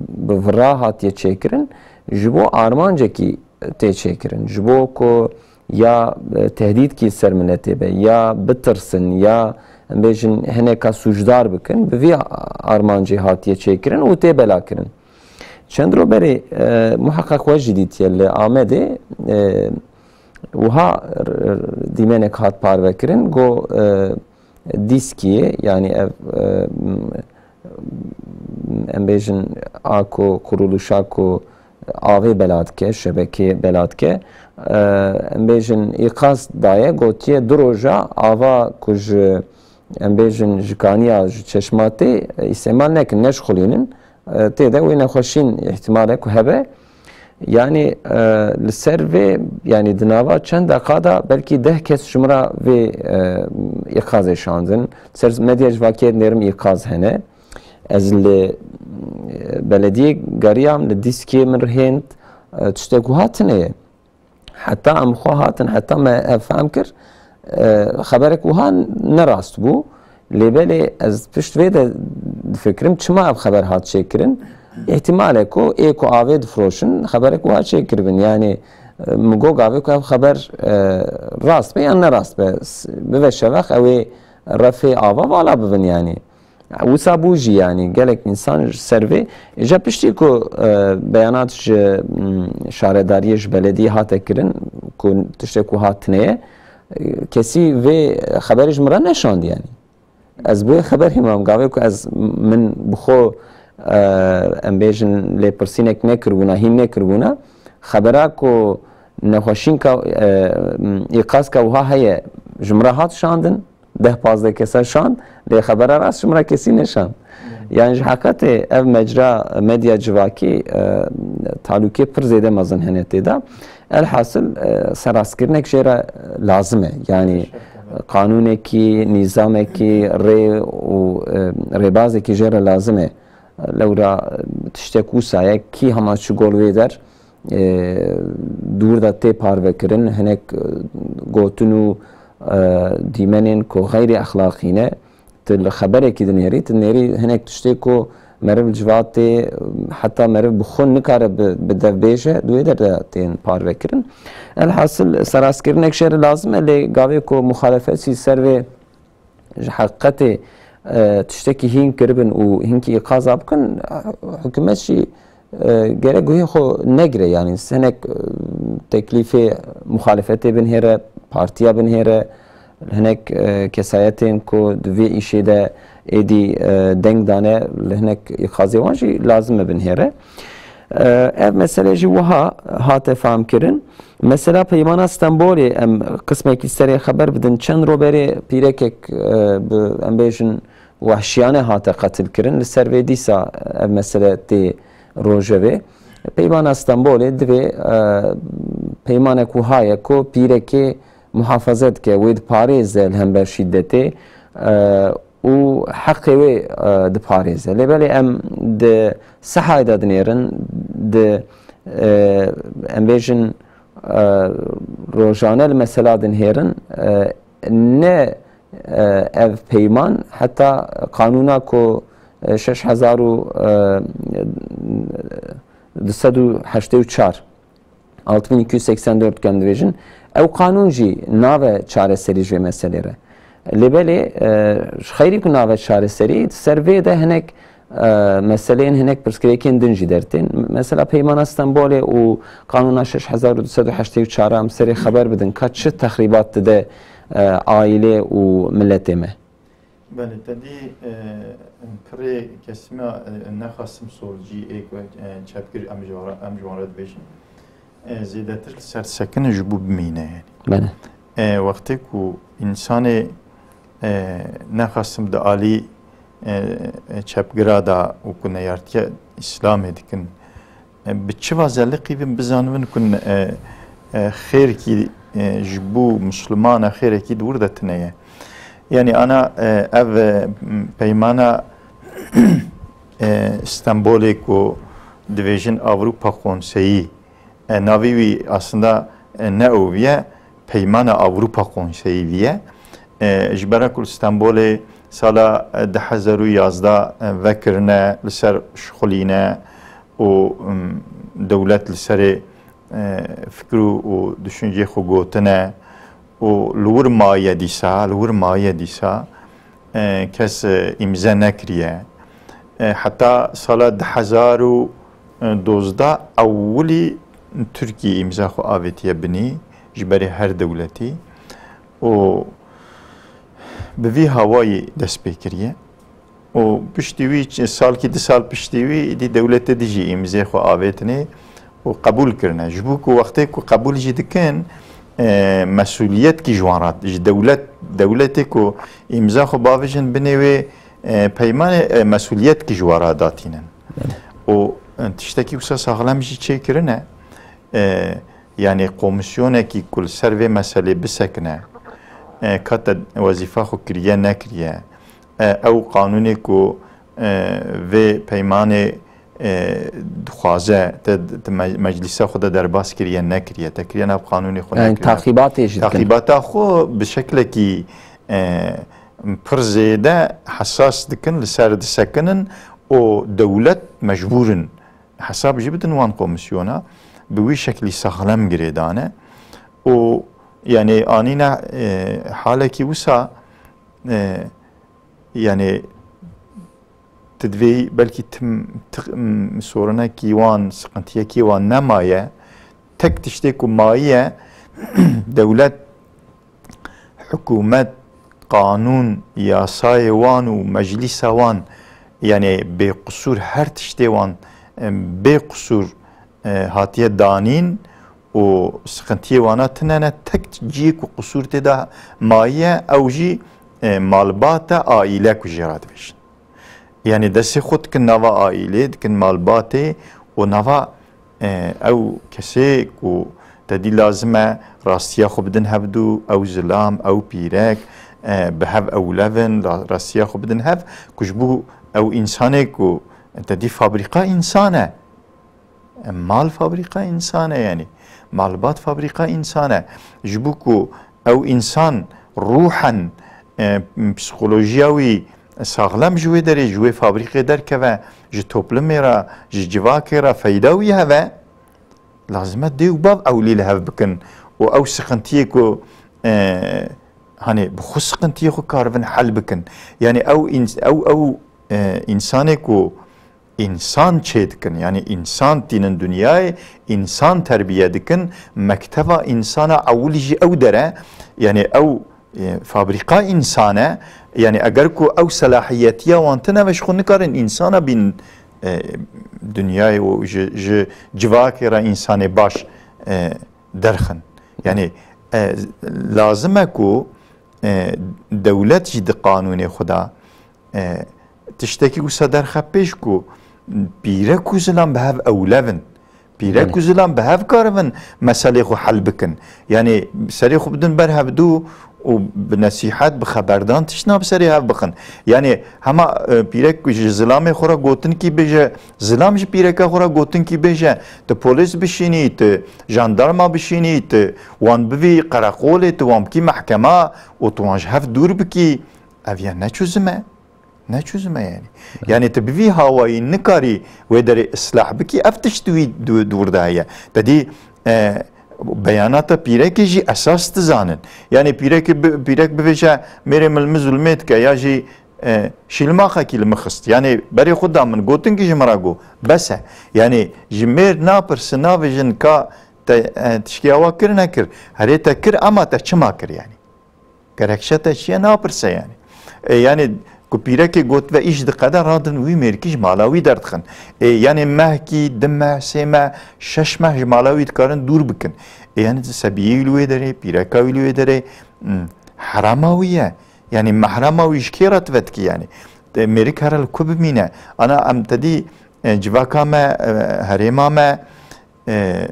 bi vira hatiye çêkirin, ji bo armancekî tê çêkirin. Ji bo ku ya, e, tehdîdkî ser miletê be, ya bitirsin, ya, em bêjin, hineka sûcdar bikin, bi vî armancê hatiye çêkirin û tê belakirin. Çend ro berê, e, muheqeq we jî dîtiye li Amedê, e, wiha r-, r-, dîmenek hat parvekirin, got, e, dîskiyê, yanî ev, e, em bêjin, a ku kuruluşa ku avê bela dike, şebekê bela dike, e, em bêjin, îqaz daye, gotiye du roja ava ku ji, em bêjin, ji kaniya, ji çeşma tê, e, îstemal nekin, neşxulînin, e, tê de wê nexweşîn îhtimal e ku hebe. Yanî, e, li ser vê, yanî di nava çend deqa de belkî deh kes ji min re vê, e, îqazê şandin. Ser medya civakê nêrim îqaz hene. Ez li, e, belediyê geriyam, li dîskê min rihênd, e, tiştek wiha tune ye. Heta em xwe hatin, heta me ev fehm kir, e, xeberek wiha nerast bû. Lê belê ez pişt vê de difikirim, çima ev xeber hat çêkirin? Îhtimal e ku ê ku avê difiroşin, xeberek wiha çêkiribin. Yanî, e, min got gavê ku ev xeber, e, rast be yan nerast be, s-, bive şeveq ew ê refê ava vala bibin yanî. Wisa bû jî, yanî gelek însan ji ser vê. Îja piştî ku, e, beyanat ji, mm, şaredariyê, ji belediyê hate kirin ku tiştek wiha tune ye, e, kesî vê xeberê ji min re neşand, yanî. Ez bo wê xeber hî mam, gavê ku ez, min bi xwe, e, em bêjin, lêpirsînek nekiribûna, hîn nekiribûna, xebera ku nexweşînka, e, îqazka wiha heye, ji min re hat şandin, deh pazdeh kesa şand, lê xebera rast ji min re kesî neşand. Yani ji heqetê ev mecra medya civakî, e, talûkê pir zêde mezin hene tê de. Elhasil, e, serastkirinek jê re lazim e. Yani qanûnekî, nîzamekî, rê û, e, rêbazekî jê re lazim e. Lewra, e, tiştek wisa ye, kî hema çi gol wê der, e, dûr de tê parvekirin, hinek, e, gotin û, e, dîmenên ku xeyrî exlaqî ne, tu li xeberekî dinêrî, tu dinêrî hinek tiştê ku meriv li civatê, heta meriv bi xwe nikare bi, bi dev bêje, di wê der de tên parvekirin. Elhasil, serastkirinek jê re lazim e, lê gavê ku muxalefet jî ser vê ji heqîqetê, e, tiştekî hîn kiribin û hinkî îqaza bikin, hikûmet jî, e, gerek guhê xwe negire, yanî hinek, e, teklîfê muxalefetê binhêre, partiya binhêre, hinek, e, kesayetên ku di vê îşê de êdî, e, deng dane, li hinek îqazê wan jî lazim e binhêre. E, ev mesele jî wiha hate famkirin. Mesela Peymana Stenbolê em qismekî serê xeber bidin. Çend ro berê pîrekek, e, bi, em bêjin, wehşiyane hate qetilkirin. Li ser vê dîsa ev mesele tê rojevê. Peymana Stenbolê divê, e, peymanek wiha ye ku pîrekê muhafaze dike, wê diparêze li hember şîdetê, e, û heqê wê, e, diparêze. Lê belê em di sehayê de dinêrin, di, e, em bêjin, e, rojane li mesela dinhêrin, e, ne, e, ev peyman heta qanûna ku, e, şeş hezar û, e, du sed û heştê û çar, altı bin iki yüz seksen dört ku em dibêjin, ew qanûn jî nave çareserî ji vê meselê re. Lê belê, e, ji xeyrî ku nave çareserî, di ser vê de hinek, e, meseleyên, hinek pirsgirêkên din jî dertên. Mesela Peymana Stenbolê û Qanûna şeş hezar û du sed û heştê û çar em serê xeber bidin, ka çi texrîbat dide, e, aîlê û miletê me? Belê, te dî, e, pirê kesî me, e, nexasim solcî ê ku, e, çepgir em ji wan re, em ji wan re dibêjin. E, zêdetir li ser sekine ji bo bimîne, yani. Belê. E, wextê ku însanê, e, nexasim di alî, e, e, çepgira de û ku neyartiya Îslamê dikin, e, bi çi vaze liqî bin bizanibin ku, e, e, xêrkî, e, ji bo Mislimana xêrekî di wir de tune ye. Yani ana, e, ev, e, peymana, e, Stenbolê ku dibêjin Avrupa Konseyî, e, navê wî aslında, e, ne ew viye, Peymana Avrupa Konseyî viye. E, ji ber ku li Stenbolê sala, e, du hezar û yazdeh, e, vekirine, li ser şixulîne û, m, dewlet li serê, e, fikir û, û düşüncê xwe gotine û li wir maye dîsa, li wir maye dîsa, e, kes, e, îmze nekiriye. E, heta sala du hezar û dozdeh ewilî Tirkiyê îmza xwe avêtiye binî ji berê her dewletî û bi vî hawayî dest pê kiriye. Û piştî wî, salkî du sal piştî wî, îdî dewletê dî jî îmzê xwe avêtinê û qebûl kirine. Ji bo ku wextê ku qebûl jî dikin, e, mesûliyet kî ji wan re, ji dewlet, dewletê ku îmza xwe bavêjin binê wê, e, peymanê, e, mesûliyet kî ji wan re datînin. Belê. Û, e, tiştekî wisa saxlem jî çêkirine. E, yani komîsyonekî ku li ser vê meselê bisekine, e, ka te wezîfa xwe kiriye nekiriye, e, ew qanûnê ku, e, vê peymanê, e, dixwaze, te, te me-, meclîsa xwe de derbas kiriye nekiriye, te kiriye nav qanûnê xwe Yani nekiriye. Taqibatê jî dikin. Taqîbata xwe bi şeklekî, e, pir zêde hesas dikin, li ser disekinin û dewlet mecbûr in hesab jî bidin wan komîsyona, bi wî şeklî saxlem girêdane û, yani, anîne, e, halekî wisa, e, yani, tu divê belkî tim, ti-, m, sorinekî wan, siqintiyekî wan nemaye, tek tiştê ku mayiye, dewlet, hikûmet, qanûn, yasayê wan û meclîsa wan, yanî bêqusûr her tiştê wan, e, bêqusûr, e, hatiye danîn û siqintiyê wana tine ne, tek cihê ku qusûr tê de mayiye, ew jî, e, malbat e, aîle ku jê re dibêjin. Yanî destê xwe dikin nava aîlê, dikin malbatê û nava, e, ew kesê ku te dî lazim e rastiya xwe bidin hevdû, ew zilam, ew pîrek, e, bi hev ewlevin, ra-, rastiya xwe bidin hev, ku ji bo ew însanê ku te dî fabrîka însan e. Mal fabrîka însan e, yanî malbat fabrîka însan e. Ji bo ku ew însan ruhen, e, psîkolojiya wî saxlem ji wê derê, ji wê fabrîkê derkeve, ji toplumê re, ji civakê re feyda wî heve, lazim e dê û bav ewlî li hev bikin û ew siqintiyê ku, e, hanê bi xwe siqintiyê xwe karibin hel bikin. Yanî ew îns-, ew, ew, e, însanê ku însan çêdikin, yanî însan tînin dinyayê, însan terbiye dikin, mekteva însana ewilî jî ew dere, yanî ew, e, fabrîka însan e, yanî eger ku ew selahiyetiya wan tine ve ji xwe nikarin însana bînin, e, dinyayê û ji, ji civakê re însanê baş, e, derxin. Yanî, e, lazim e ku, e, dewlet jî di qanûnê xwe de, e, tiştekî wisa derxe pêş ku pîrek û zilam bi hev ewlev in. Pîrek Belê. û zilam bi hev karibin meselê xwe hel bikin. Yanî serê xwe bidin ber hevdû û bi nesîhet, bi xeberdan tiştna bi serê hev bixin. Yanî hema, e, pîrek ji zilamê xwe re gotinkî bêje, zilam ji pîreka xwe re gotinkî bêje, tu polîs bişînî, tu jandarma bişînî, tu wan bivî qereqolê, tu wan bikî mehkema û tu wan ji hev dûr bikî, ev ya ne çözüm e. Ne çözüm e yanî. Yanî tu bi vî hawayî nikarî wê derê islah bikî, ev tişt wî du-, dûr de heye. Te dî, e, beyanata pîrekê jî esas dizanin. Yanî pîrekê bi-, pîrek bivêje, mêrê min li min zulmê dike ya jî, e, şîlmaxekî li min xist. Yanî berê xwe da min, gotinkî ji min re got, bes e. Yanî ji mêr napirsin, navêjin ka te, e, tiştê awa kir nekir. Herê te kir, ema te çima kir yanî? Gerekçe te çi ye napirse yanî. E, yanî ku pîrekê got ve îş diqede, radin wî mêrkî ji mala wî derdixin. E, yanî mehkî, du meh, sê meh, şeş meh ji mala wî dikarin dûr bikin. E, yanî sebiyê wî li wê derê, pîreka wî li wê derê, hmm, herama wî ye. Yanî mehrema wî ji kê re tu vetikî yanî? E, mêrik here li ku bimîne? Ana em te dî, e, civaka me, e, herêma me, e,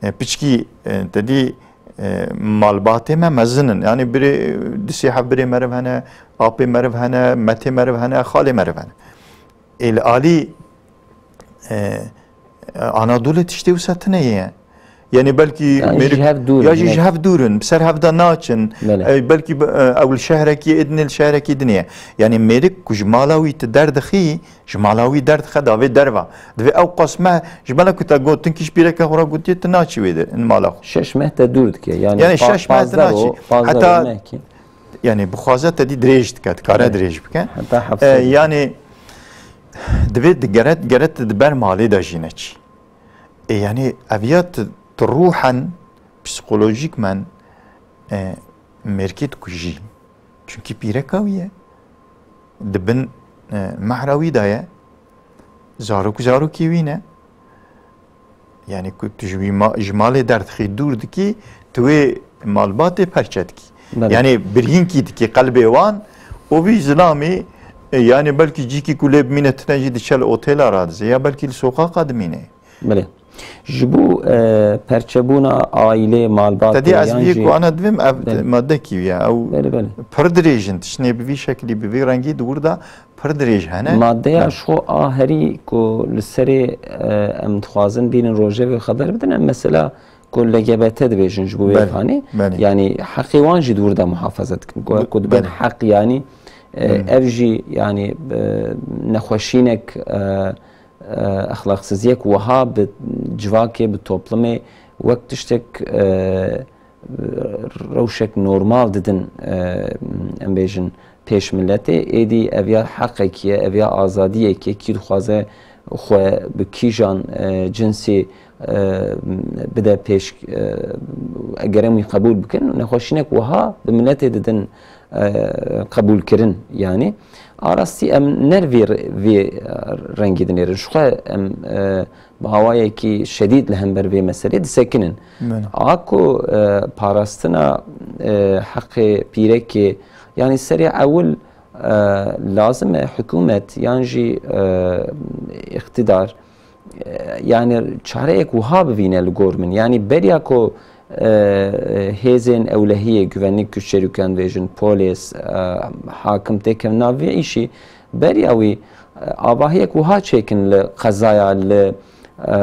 e, piçkî, e, te dî, e, malbatê me mezin in. Yanî birê, du sê heb birê meriv hene, apê meriv hene, metê meriv hene, xalê meriv hene. Ê li alî, e, Anadolê tiştê wisa tune ye. Yanî belkî Yani mêrik ji hev dûr in, ya jî ji hinek. hev dûr in, bi ser hev de naçin. Belê. E, belkî bi, e, ew li şehrekî din ê, li şehrekî din ê. Yanî mêrik ku ji mala wî tu derdixî, ji mala wî derdixe davê derva. Divê ew qas meh, ji bela ku te gotinkî ji pîreka xwe re gotiye, tu naçî wê de, in mala xwe. Şeş meh te dûr dike. Yani Yanî pa-, şeş meh te pazdeh naçî. ro, pazdeh Heta ro mehkî. Yanî bixwaze te dî dirêj dike, dikare Evet. dirêj bike. Heta E, heft sed. yanî divê di gere, gere tu di ber malê de jî neçî. E, yanî ev ya tu, tu ruhen, psikolojîkmen, e, mêrkê dikujî. Çunkî pîreka wî ye. Di bin, e, mehra wî de ye. Zarok û zarokî wî ne. Yanî ku tu ji wî ma-, ji malê derdixî, dûr dikî, tu wê malbatê perçe dikî. Belê. Yanî birînkî dikî qelbê wan û vî zilamî, e, yanî belkî cîkî ku lê bimîne tune jî diçe li otêla radize ya belkî li soqaqa dimîne. Belê. Ji bo, e, perçebûna aîlê, malbatê Te dî ez yan vî jî ku ana divêm ev Belê. madde kî ya, ew Belê, belê. pir dirêj in, tiştê bi vî şeklî, bi vî rengî di wir de pir dirêj hene. Maddeya Belê. ji xwe a herî ku li serê, e, em dixwazin bînin rojevê xeber bidin, em mesela ku L G B T dibêjin ji bo wê Belê, fanê, belê. yanî heqê wan jî di wir de muhafaza dikin. Ku, Be-, ku dibên belê. heq yanî, e, Belê. ev jî yanî, e, nexweşînek, e, e, exlaqsiziyek wiha bi civakê, bi toplumê wek tiştek, e, rewşek normal didin, e, em bêjin pêş miletê. Êdî ev ya heqekî ye, ev ya azadiyekî ye, kî dixwaze xwe bi kîjan, e, cinsî, e, bide pêş, e, egerem wî qebûl bikin. Nexweşînek wiha bi miletê didin, e, qebûlkirin, yanî. A rastî em ner vê re-, vê, e, rengî dinêrin. Ji xwe em, e, bi awayekî şedîd li hember vê meselê disekinin. Belê. A ku, e, parastina, e, heqê pîrekê, yanî serê ewil, e, lazim e hikûmet yan jî, e, îqtidar, e, yanî çareyek wiha bivîne li gor min. Yanî beriya ku, e, hêzên ewlehiyê, güvenlik güçleri ku em dibêjin, polîs, e, hakim têkevin nav vê îşî, beriya wî, e, avahiyek wiha çêkin li qezaya, li, e,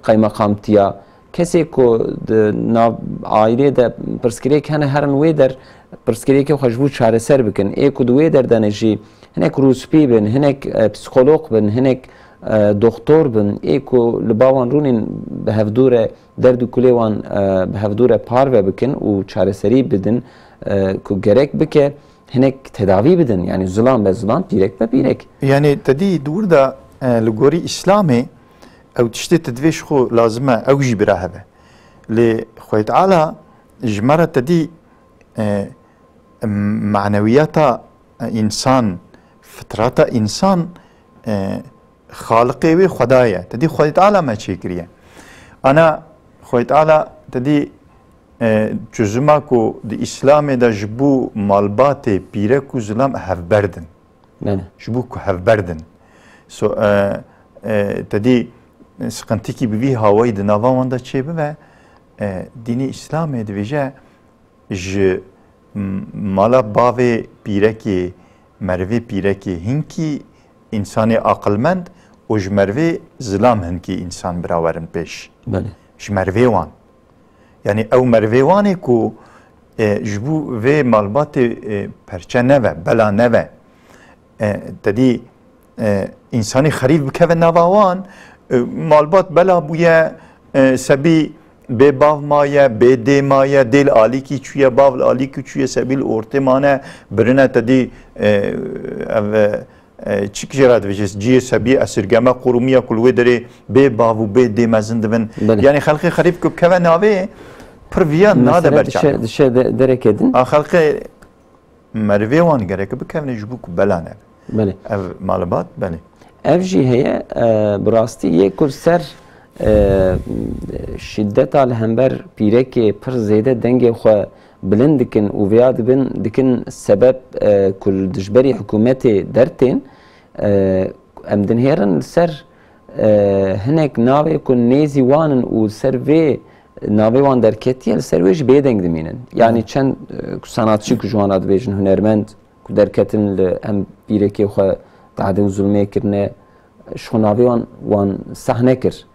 qeymeqamtiya. Kesê ku di nav aîlê de pirsgirêk hene, herin wê der pirsgirêkê xwe ji bo çareser bikin. Ê ku di wê der de ne jî hinek rûspî bin, hinek, e, psîkolog bin, hinek, e, doxtor bin, ê ku li ba wan rûnên bi hevdû re derd û kulê wan, e, bi hevdû re parve bikin û çareserî bidin, e, ku gerek bike hinek tedavî bidin. Yanî zilam be zilam, pîrek be pîrek. Yanî te dî di wir de, e, li gorî Îslamê ew tiştê tu divê ji xwe lazim e, ew jî bira hebe. Lê Xwedê Teala ji me re te dî, e, manewiyata însan, fitrata însan, e, Xaliqê wê Xweda ye. Te dî Xwedê Teala me çêkiriye. Ana Xwedê Teala te dî, e, çözüma ku di Îslamê de ji bo malbatê, pîrek û zilam hevberdin. Belê. Ji bo ku hevberdin. So, e, e, te dî, e, sıkıntı ki bi vî hawayî di nava wan de çêbibe, e, dînê Îslamê dibêje, ji m-, mala bavê pîrekê, merivê pîrekê hinkî însanê aqilmend û ji merivê zilam hinkî însan bira werin pêş. Belê. Ji merivê wan. Yanî ew merivê wan ê ku, e, ji bo vê malbatê, e, perçe neve, bela neve. E, te dî, e, însanî xerîf bikeve nava wan, e, malbat bela bûye, e, sebî bê bav maye, bê dê maye, dê li alîkî çûye, bav li alîkî çûye, sebî li ortê mane, birine te dî, e, ev, e, çik jê re dibêje, cihê sebî esirgeme qurûmiye ku li wê derê bê bav û bê dê mezin dibin. Belê. Yanî xelkê xerîf ku bikeve navê, pir viya nade Mesele berçavê. Dişe, dişe de, dereke din. A xelkê merivê wan gerek bikevne ji bo ku bela nebe. Belê. Ev malbat, belê. Ev jî heye, e, bi rastî yê ku li ser, e, şîdeta li hember pîrekê pir zêde dengê xwe bilind dikin û vêya dibin, dikin sebeb, e, ku li dijberî hikûmetê dertên, e, em dinhêrin li ser, e, hinek navê ku nêzî wan in û li ser vê navê wan derketiye, li ser wê jî bêdeng dimînin. Yanî Hı. çend, e, ku sanatçî ku ji wan re dibêjin hunermend ku derketin li hem pîrekê xwe tade û zulmê kirine, ji xwe navê wan, wan seh nekir.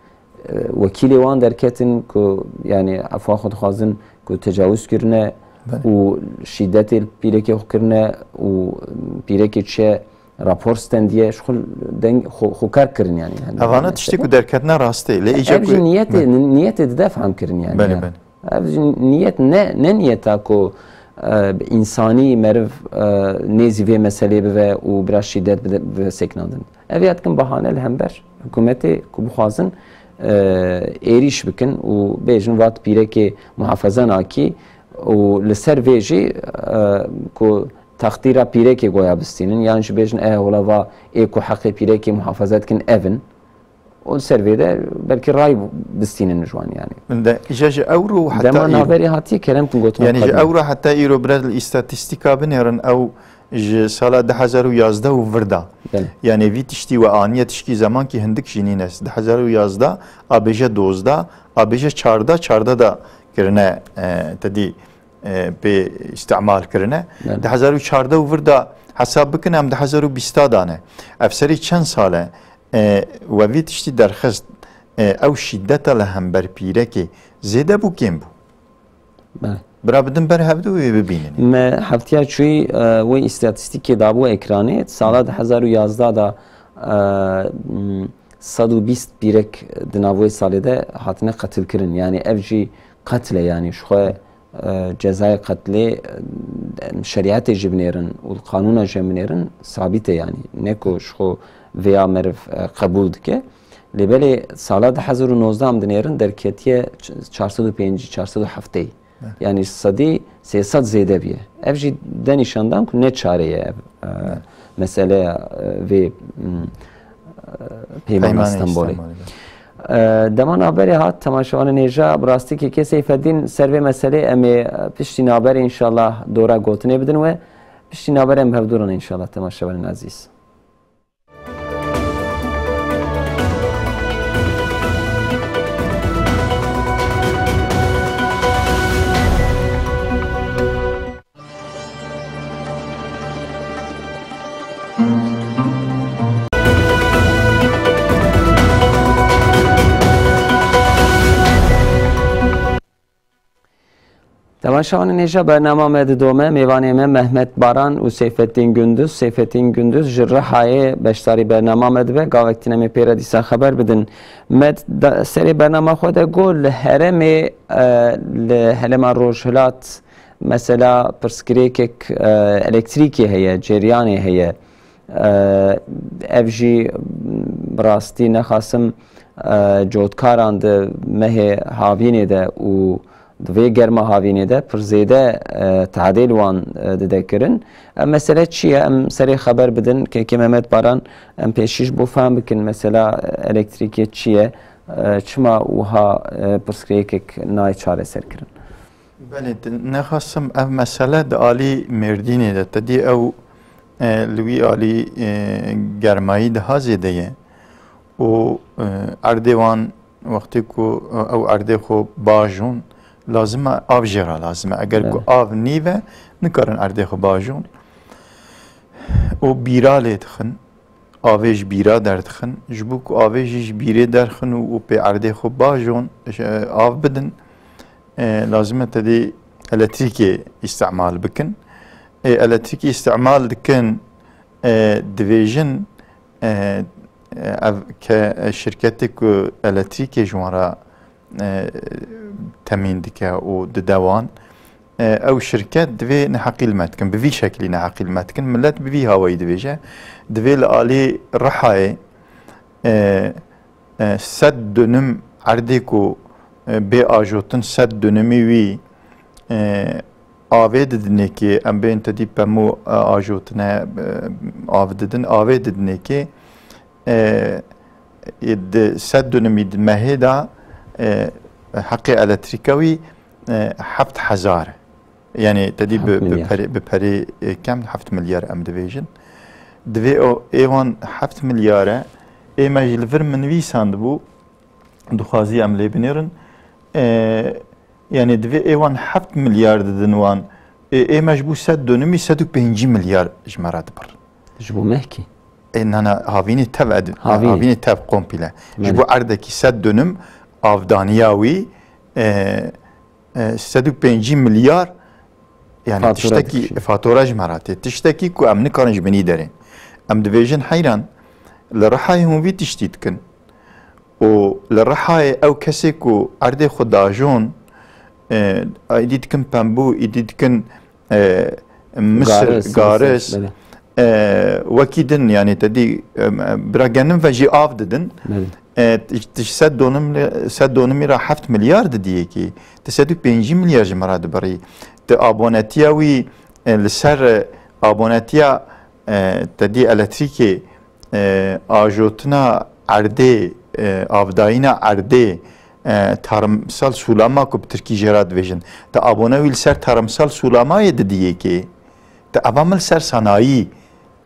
E, wekîlê wan derketin ku, yanî, efwa xwe dixwazin ku tecawuz kirine Belê. û şîdetê li pîrekê xwe kirine û pîrekê çiye rapor stendiye, ji xwe deng xwe, xwe ker kirin, yanî. Evana tiştê ku derketine rastê. Lê îca Ev ku jî niyetê, Belê. niyetê dide fehm kirin, yanî. Belê, Ya. belê. Ev jî niyet ne, ne niyeta ku, e, bi însanî meriv, e, nêzî vê meselê bive û bira şîdet bide, bive sekinandin. Ev ya dikin bahane li hember hikûmetê ku bixwazin, e, êrîş bikin û bêjin vat pîrekê muhafaza nakî û li ser vê jî, e, ku textîra pîrekê goya bistînin, yan jî bêjin, e, wela va ê ku heqê pîrekê muhafaza dikin ev in. Û li ser vê de belkî ray bistînin ji wan, yanî. Min de, îja ji ewro heta Dema îro. navberê hatiye kerem kin gotina Yanî ji qedîm. ewro heta îro biraz li îstatîstîka binêrin, ew ji sala du hezar û yazdeh û vir de. Belê. Yanî vî tiştî we aniye tişkî zemankî hindik jî nîne. Du hezar û yazdeh, a bêje dozdeh, a bêje çardeh, çardeh de kirine, e, te dî, e, pê îstimal kirine. Belê. Du hezar û çardeh û vir de hesab bikin, em du hezar û bîst de ne. Ev serî çend sal e, e, we vî tiştî derxist, e, ew şîdeta li hember pîrekê zêde bû, kêm bû? Belê. Bira bidin ber hevdû wê bibînin. Me heftiya çûyî, e, wê îstatîstîkê dabû ekranê. Sala du hezar û yazdeh de, e, m, sed û bîst pîrek di nav wê salê de hatine qetilkirin. Yanî ev jî qetil e, yanî ji xwe, e, cezayê qetlê, e, şerîetê jî binêrin û qanûna jî binêrin sabît e, yanî. Ne ku ji xwe vêya meriv, e, qebûl dike. Lê belê sala du hezar û nozdeh em dinêrin derketiye ç-, çar sed û pêncî, çar sed û heftê. Evet. Yanî sedî sê sed zêde bûye. Ev jî de nîşandan ku ne çare ye ev, e, Evet. meseleya, e, vê, m, e, peymana Peymanê Stenbolê. Stenbolê, evet. E, dema navberê hat, temaşevanên hêja, bi rastî kekê Seyfeddîn ser vê meselê em ê, e, piştî navberê înşallah dora gotinê bidin we. Piştî navberê em bi hev dû re ne înşallah, temaşevanên ezîz. Temaşevanên hêja, bernama me didome. Mêvanê me Mehmet Baran û Seyfettin Gündüz. Seyfettin Gündüz ji Rihayê beşdarî bernama me dibe. Gavek tîne em ê pê re dîsa xeber bidin. Me d-, da-, serê bernama xwe de got, li herêmê, e, li herêma Rojhilat mesela pirsgirêkek, e, elektrîkê heye, ceryanê heye. Ev jî bi rastî nexasim, e, cotkaran di mehê havînê de û di vê germa havînê de pir zêde, e, tadê li wan, e, dide kirin. Ev mesele çi ye? Em serê xeber bidin. Kekê Mehmet Baran, em pêşî ji bo fehm bikin mesela elektrîkê çi ye? E, çima wiha, e, pirsgirêkek nayê çareserkirin? Belê, te-, nexasim ev mesele di alî Mêrdînê de, te dî ew, e, li wî alî, e, germayî daha zêde ye û, e, erdê wan wextê ku, e, ew erdê xwe bajon, lazim e av jê re lazim e. Eger ku Belê. av nîve, nikarin erdê xwe bajon û bîra lê dixin. Avê ji bîra derdixin. Ji bo ku avê jî ji bîrê derxin û, û pê erdê xwe bajon, ji, av bidin, e, lazim e tedî elektrîkê îstimal bikin. Ê elektrîkê îstimal dikin, e, divêjin, e, ev ke, şirketê ku elektrîkê ji wan re e, temîn dike û dide wan. E, ew şirket divê neheqî li me dikin, bi vî şeklî neheqî li me dikin. Milet bi vî hawayî dibêje. Divê li alî Rihayê, e, e, sed dönüm erdê ku, e, bê ajotin, sed dönümî wî, e, avê didinê kê, em bên te dî pemû, e, ajotine, e, av didin, avê didinê kê, e, di sed dönümî di mehê de, e, heqê elektrîka wî, e, heft hezar e. Yanî te dî bi, Heft bi milyar. perê, bi perê, e, kem heft milyar em dibêjin. Divê o, ê wan heft milyar e. Ê me jî li vir min nivîsandibû, dixwazî em lê binêrin. E, yanî divê ê wan heft milyar didin wan. E, ê me ji bo sed dönümî sed û pêncî milyar ji me re dibir. Ji bo mehkî? E, na, na, havînê tev ed-, Havînê. havînê tev komple. Ji Belê. bo erdekî sed dönüm avdaniya wî, e, e, sed û pêncî milyar, yani Fatura tiştekî dikişîne. fatura ji me re tê. Tiştekî ku em nikarin ji binî derên. Em dibêjin heyran, li Rihayê hûn vî tiştî dikin. Û li Rihayê ew kesê ku erdê xwe dajon, e, êdî dikin pembû, êdî dikin, e, misir, Garis, garis, misir, belê. e, wekî din, yani te dî, e, bira genim ve jî av didin. Belê. E, ti, ti sed donimli, sed donimî ra heft milyar didiyê kî, ti sed û pêncî milyar ji me re dibirî. Ti abonetiya wî, e, li ser, e, abonetiya, e, te dî elektrîkê, e, ajotina erdê, e, avdayîna erdê, e, tarımsal sulama ku bi tirkî jê re dibêjin. Te abone wî li ser tarımsal sulamayê didî yekê. Te eva min li ser sanayî,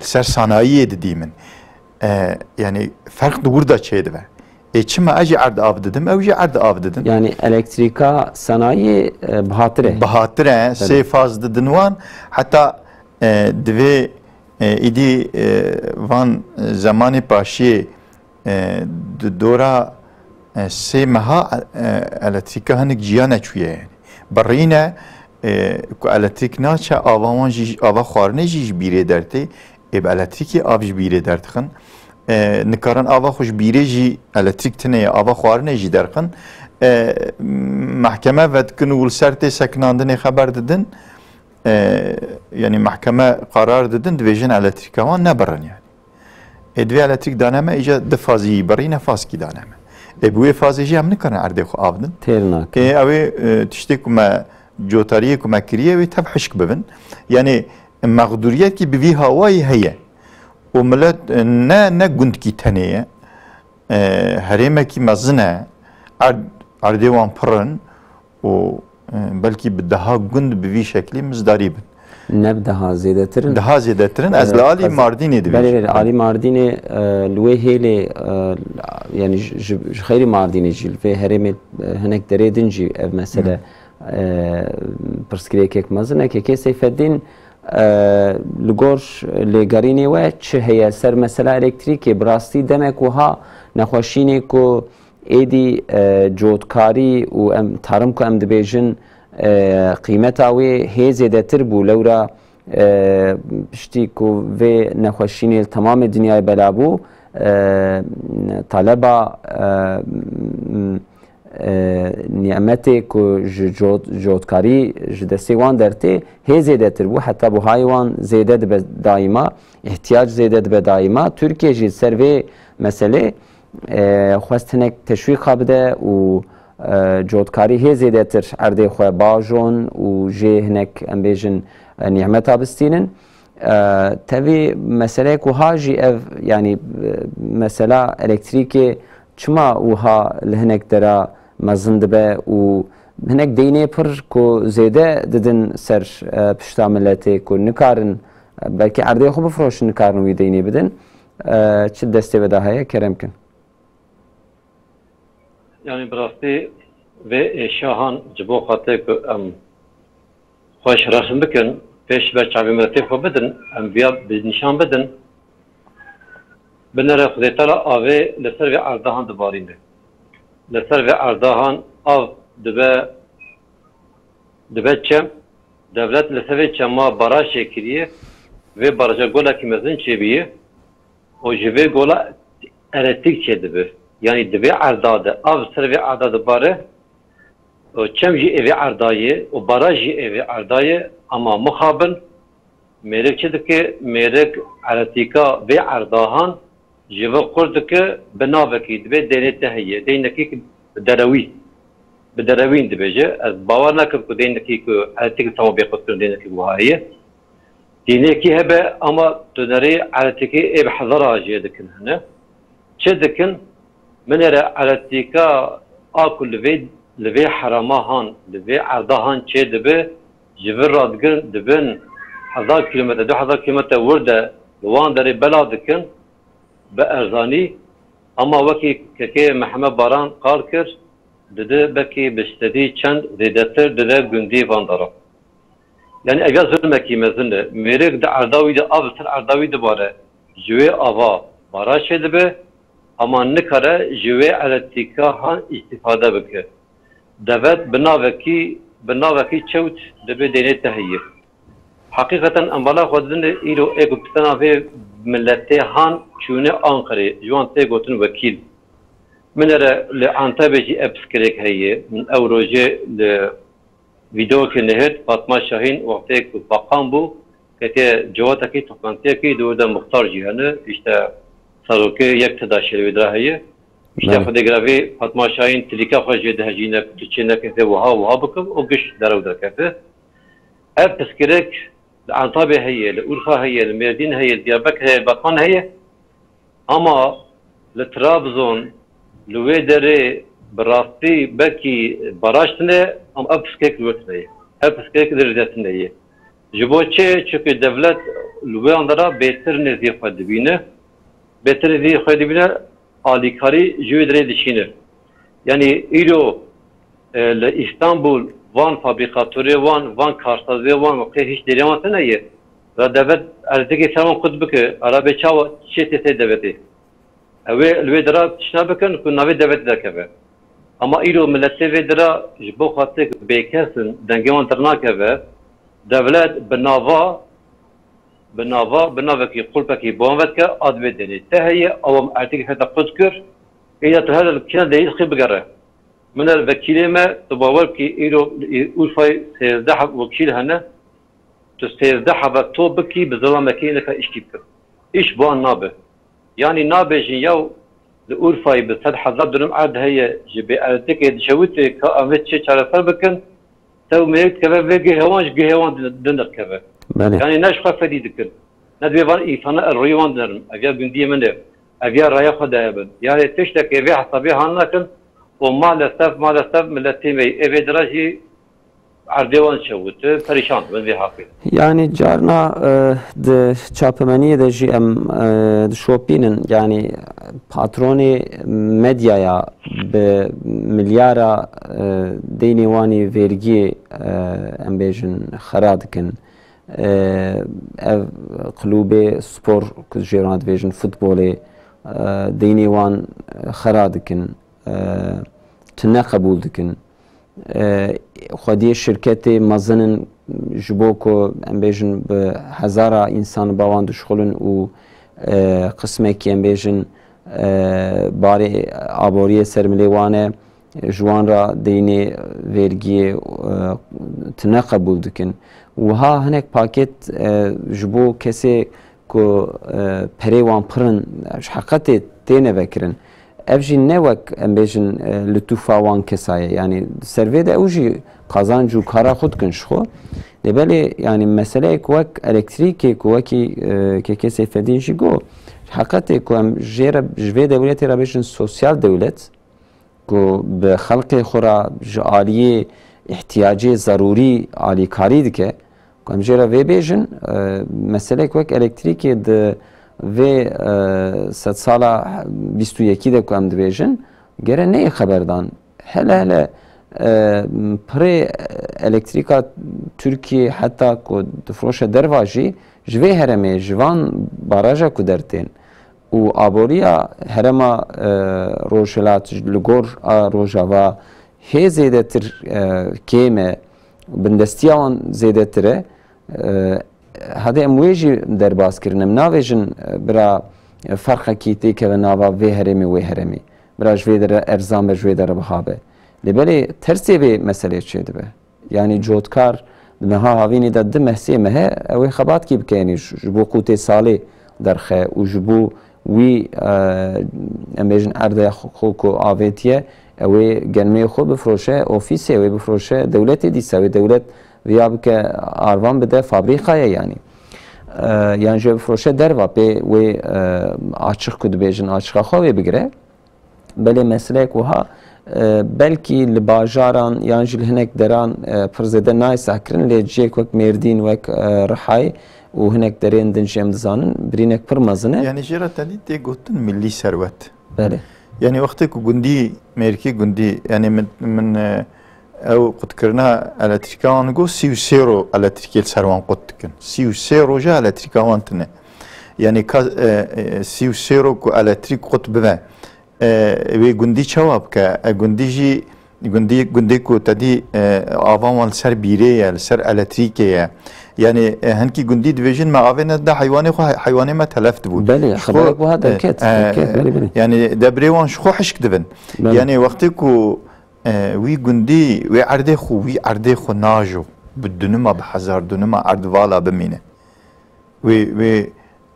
li ser sanayiyê didî min. E, yani ferq di wir de çêdibe. Ê çima ez jî erd av didim, ew jî erd av didin. Yani elektrîka sanayî, e, bihatir e. Bihatir e, Tabii. sê faz didin wan. Heta, e, divê, e, îdî, e, van zemanê paşiyê, e, di dora, e, sê meha, e, elektrîka hinek ciya neçûye yani. Birîne, e, ku elektrîk naçe, ava wan jî, ava xwarinê jî ji bîrê dertê. Ê bi elektrîkê av ji bîrê derdixin. E, nikarin ava xwe ji bîrê jî, elektrîk tune ye, ava xwarinê jî derxin. E, mehkeme vedikin û li ser tê sekinandinê xeber didin. E, yani mehkeme qarar didin, divêjin elektrîka wan nebirin yani. Ê divê elektrîk dane me, îca di fazî birîne, fazkî dane me. Ê bi wê fazê jî em nikarin erdê xwe av din. Têr nakin. Ê ew ê, e, tiştê ku me Cotariyê ku me kiriye wê tev hişk bibin. Yanî mexdûriyetî bi vî hawayî heye. Û milet, e, ne, ne gundkî tenê ye. E, herêmekî mezin e. Erd, erdê wan pir in û, e, belkî bi deha gund bi vî şeklî mizdarî bin. Ne bi deha zêdetir in? Deha zêdetir in. Ez, e, li alî Mardînê dibêjim. Belê, belê, alî Mardînê, e, li wê hêlê, e, yanî ji, ji, ji xeyrî Mardînê jî, li vê herêmê, e, hinek derê din jî ev mesele, e, pirsgirêkek mezin e. Kekê Seyfeddîn, e, li gor lêgerînê we çi heye ser mesela elektrîkê? Bi rastî demek wiha nexweşînê ku êdî, e, cotkarî û em, tarim ku em dibêjin, e, qîmeta wê hê zêdetir bû. Lewra, e, piştî ku vê nexweşînê li temamê dinyayê bela bû, e, taleba, e, m-, e, nîmetê ku ji cot-, cotkarî ji destê wan dertê hê zêdetir bû. Heta buhayê wan zêde dibe daîma, ihtiyac zêde dibe daîma. Tirkiye jî li ser vê meselê, e, xwest hinek teşwîqa bide û, e, cotkarî hê zêdetir erdê xwe bajon û jê hinek, em bêjin, e, nîmeta bistînin. E, tevî meseleyek wiha jî ev, yanî, e, mesela elektrîkê çima wiha li hinek dera mezin dibe û hinek deynê pir ku zêde didin ser, e, pişta miletê ku nikarin, e, belkî erdê xwe bifroşin, nikarin wî deynê bidin. E, çi destê we de heye, kerem kin. Yanî bi rastî vê êşa han ji bo xatirê ku em xweş rexm bikin, pêş ve çavê miletê xwe bidin, em viya bi nîşan bidin. Binêre Xwedê Teala avê li ser vê erda han dibarîne. Li ser vê erda han av dibe, dibe çem. Dewlet li ser vê çema barajê kiriye. Vê baraja golekî mezin çêbûye. Û ji vê gola elektrik çêdibe. Yanî di vê erda de, av ser vê erda dibare. Û çem jî ê vê erda ye û baraj jî ê vê erda ye. Ama mixabin mêrik çi dike? Mêrik elektrîka vê erda han ji vir qurt dike, bi navekî dibe deynê te heye. Deynekî bi derewî, bi derewîn dibêje. Ez bawer nakim ku deynekî ku elektrîk li Temobê qut kirin deynekî wiha heye. Deynekî hebe, ama tu nerê elektrîkê ê bi hezara jê dikin hene. Çi dikin? Binêre elektrîka a ku li vê, li vê herema han, li vê erda han çêdibe, ji vir radigirin, dibin hezar kîlometre, du hezar kîlometre wir de li wan derê bela dikin bi erzanî. Ama wekî kekê Mihemed Baran qal kir, dide belkî bi sedî çend zêdetir dide gundî van dara. Yanî ev ya zulmekî mezin e. Mêrik di erda wî de av li ser erda wî dibare. Ji wê ava baraj çêdibe, ama nikare ji wê elektrîka han îstîfade bike. Dewlet bi navekî, bi navekî çewt dibe deynê te heye. Heqîqeten em bala xwe didin îro ê ku pisena vê miletê han çûne Anqerê, ji wan tê gotin wekîl. Min ere li Antebê jî ev piskirêk heye. Min ew rojê li vîdeokê nihêt, Fatma Şahîn wextê ku bakan bû, ketiye ciwatekî, toplantiyekî, di wir de muxtar jî hene, îşte serokê yek TEDAŞê li wê dira heye. Îşte Belê. Xwedê girevî Fatma Şahîn tilîka xwe jê dihejîne, tu çê neke vê wiha, wiha bikim û giş derew derkeve. Ev piskirêk li Antabê heye, li Urfa heye, li Mêrdîn heye, li Diyarbekir heye, li Batman heye. Ama li Trabzon, li wê derê bi rastî belkî baraj tune, ama ev piskek li wir tune ye. Ev piskek li rîze tune ye. Ji bo çi? Çunke dewlet li wê andera bêtir nêzî xwe dibîne. Bêtir nêzî xwe dibîne, alîkarî ji wê derê dişîne. Yanî îro, e, li Îstanbul van fabrîkatorê wan, van karsazê wan, wextê hiç derê wan tune ye. Ra dewlet erdekê ser wan qut bike, arabê çawa çê tê tê dewletê. Ew ê li wê dira tişna bikin ku navê dewletê derkeve. Ama îro miletê vê dira ji bo xatirê ku bêkes in, dengê wan dernakeve, dewlet bi nava, bi nava, bi navekî qulpekî bi wan vedike, a divê derê te heye, ew em erdekê heta qut kir, êya tu her kîna derî dixî bigere. Min er vekîlê me, tu bawer bikî îro li Urfayê sêzdeh wekîl hene, tu sêzdeh hebe top bikî, bi zilamekî neka îşkî bikin. Îş bi wan nabe. Yanî nabêjin yaw li Urfayê bi sed hezar dönüm erd heye, ji bê elektrîkê dişewitê, ka em vê çê çareser bikin. Tew mêrik dikeve vê gihê wan ji gihê wan din, din dikeve. Belê. Yani ne ji xwe fedî dikin. Ne divê van însana ez rûyê wan dinerim. Ev ya gundiyê min e. Ev ya raya xwe daye bin. Yani tiştekê vê hesabê han nakin û maalesef, maalesef milletê me yê vê dira jî erdê wan çewit, perîşan dibin vê haqê. Yani carna, e, di çapemeniyê de jî em, e, dişopînin. Yani patronê medyaya bi milyara, e, deynê wan ê vergiyê, e, em bêjin xera dikin. E, ev klûbê spor ku jê re dibêjin futbolê, e, deynê wan xera dikin, e, tune qebûl dikin. E, xwediyê şirketê mezin in ji bo ku em bêjin bi hezara însan ba wan dişxulin û, e, qismekî em bêjin, e, barê aboriyê ser milê wan e, ji wan re deynê vergiyê, e, tune qebûl dikin. Wiha hinek paket, e, ji bo kesê ku, e, perê wan pir in, ji heqetê têne vekirin. Ev jî ne wek, em bêjin, e, litûfa wan kesa ye. Yanî ser vê de ew jî qazanc û kara xwe dikin ji xwe. Lê belê, yanî meseleyek wek elektrîkê ku wekî, e, Kekê Seyfedîn jî got, heqetê ku em jê re, ji vê dewletê re bêjin sosyal dewlet, ku bi xelkê xwe re ji aliyê ihtiyacê zerûrî alîkarî dike, ku em jê re vê bêjin, e, meselek wek elektrîkê di vê, e, sedsala bîst û yekî de ku em dibêjin, gere neyê xeberdan. Hele hele, e, pirê elektrîka Tirkiyê heta ku difiroşe derva jî ji vê herêmê, ji van baraja ku dertên û aboriya herêma, e, Rojhilat li gor a Rojava hê zêdetir, e, kêm e, bindestiya wan zêdetir e. E, hadê em wê jî derbas kirin. Em navêjin, e, bira, e, ferqekî têkeve nava vê herêmê wê herêmê. Bira ji vê dere erzan be, ji wê dere biha be. Lê belê tersê vê meselê çêdibe. Yanî cotkar di meha havînê de du meh sê meh e, ew ê xebatkî bike, yanî ji, ji bo qûtê salê derxe û ji bo wî, e, em bêjin erdê xwe, xwe ku avêtiye, ew ê genimê xwe bifroşe ofîsê, ew ê bifroşe dewletê dîsa, wê dewlet viya bike arvan bide fabrîkayê yanî. E, yan jî bifroşe derva pê wê, e, açiq ku dibêjin açiqa xwe wê bigire. Belê meseleyek wiha, e, belkî li bajaran yan jî li hinek deran, e, pir zêde nayê sehkirin, lê cihêk wek Mêrdîn, wek, e, Rihayê û hinek derên din jî em dizanin, birînek pir mezin e. Yanî jê re tenî tê gotin millî serwet. Belê. Yanî wextê ku gundî, mêrikê gundî, yanî min, min, e, ew qutkirina elektrîka wan got, sî û sê ro elektrîkê li ser wan qut dikin. Sî û sê roja elektrîka wan tune. Yanî ka, e, e, sî û sê ro ku elektrîk qut bibe, e, wê gundî çawa bike? E, gundî jî, gundî, gundê ku te dî, e, avan wan li ser bîrê ye, li ser elektrîkê ye. Yanî, e, hinkî gundî dibêjin, me avê nedide heywanê xwe, heywanê me telef dibûn. Belê, ji xwe, xeberek wiha e, derket, e, derket, e, belê, belê. Yanî debrê wan ji xwe hişk dibin. Belê. Yanî wextê ku, e, wî gundî, wê erdê xwe, wî erdê xwe najo, bi dunima, bi hezar dunima erd vala bimîne. Wê, wê,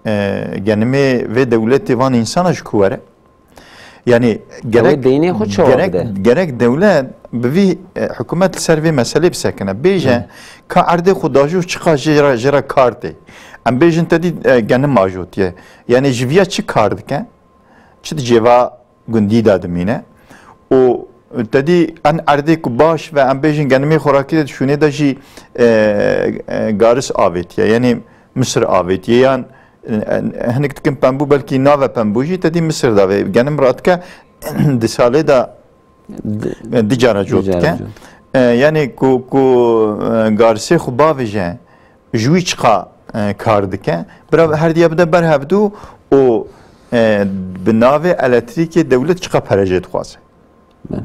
e, genimê vê dewletê van însana ji ku were? Yanî gerek, deynê xwe çawa gerek, bide? Gerek dewlet bi vî, e, hikûmet li ser vê meselê bisekine. Bêje, Hı. ka erdê xwe dajo çiqa jê re, jê re kar tê. Em bêjin te dî, e, genim ajotiye. Yanî ji viya çi kar dike? Çi di cêva gundî de dimîne? Û te dî en erdê ku baş ve em bêjin genimê xorakî de şûnê de jî, e, e, garis avêtiye. Yanî Misir avêtiye yan, e, e, hinek dikin pembû, belkî nave pembû jî te dî Misir de vê genim radike di salê de Di-, e, di cara cot di cara dike. Cot. E, yanî ku, ku, e, garisê xwe bavêje, ji wî çiqa, e, kar dike? Bira her diya bide ber hevdû û, e, bi navê elektrîkê dewlet çiqa pere jê dixwaze? Belê.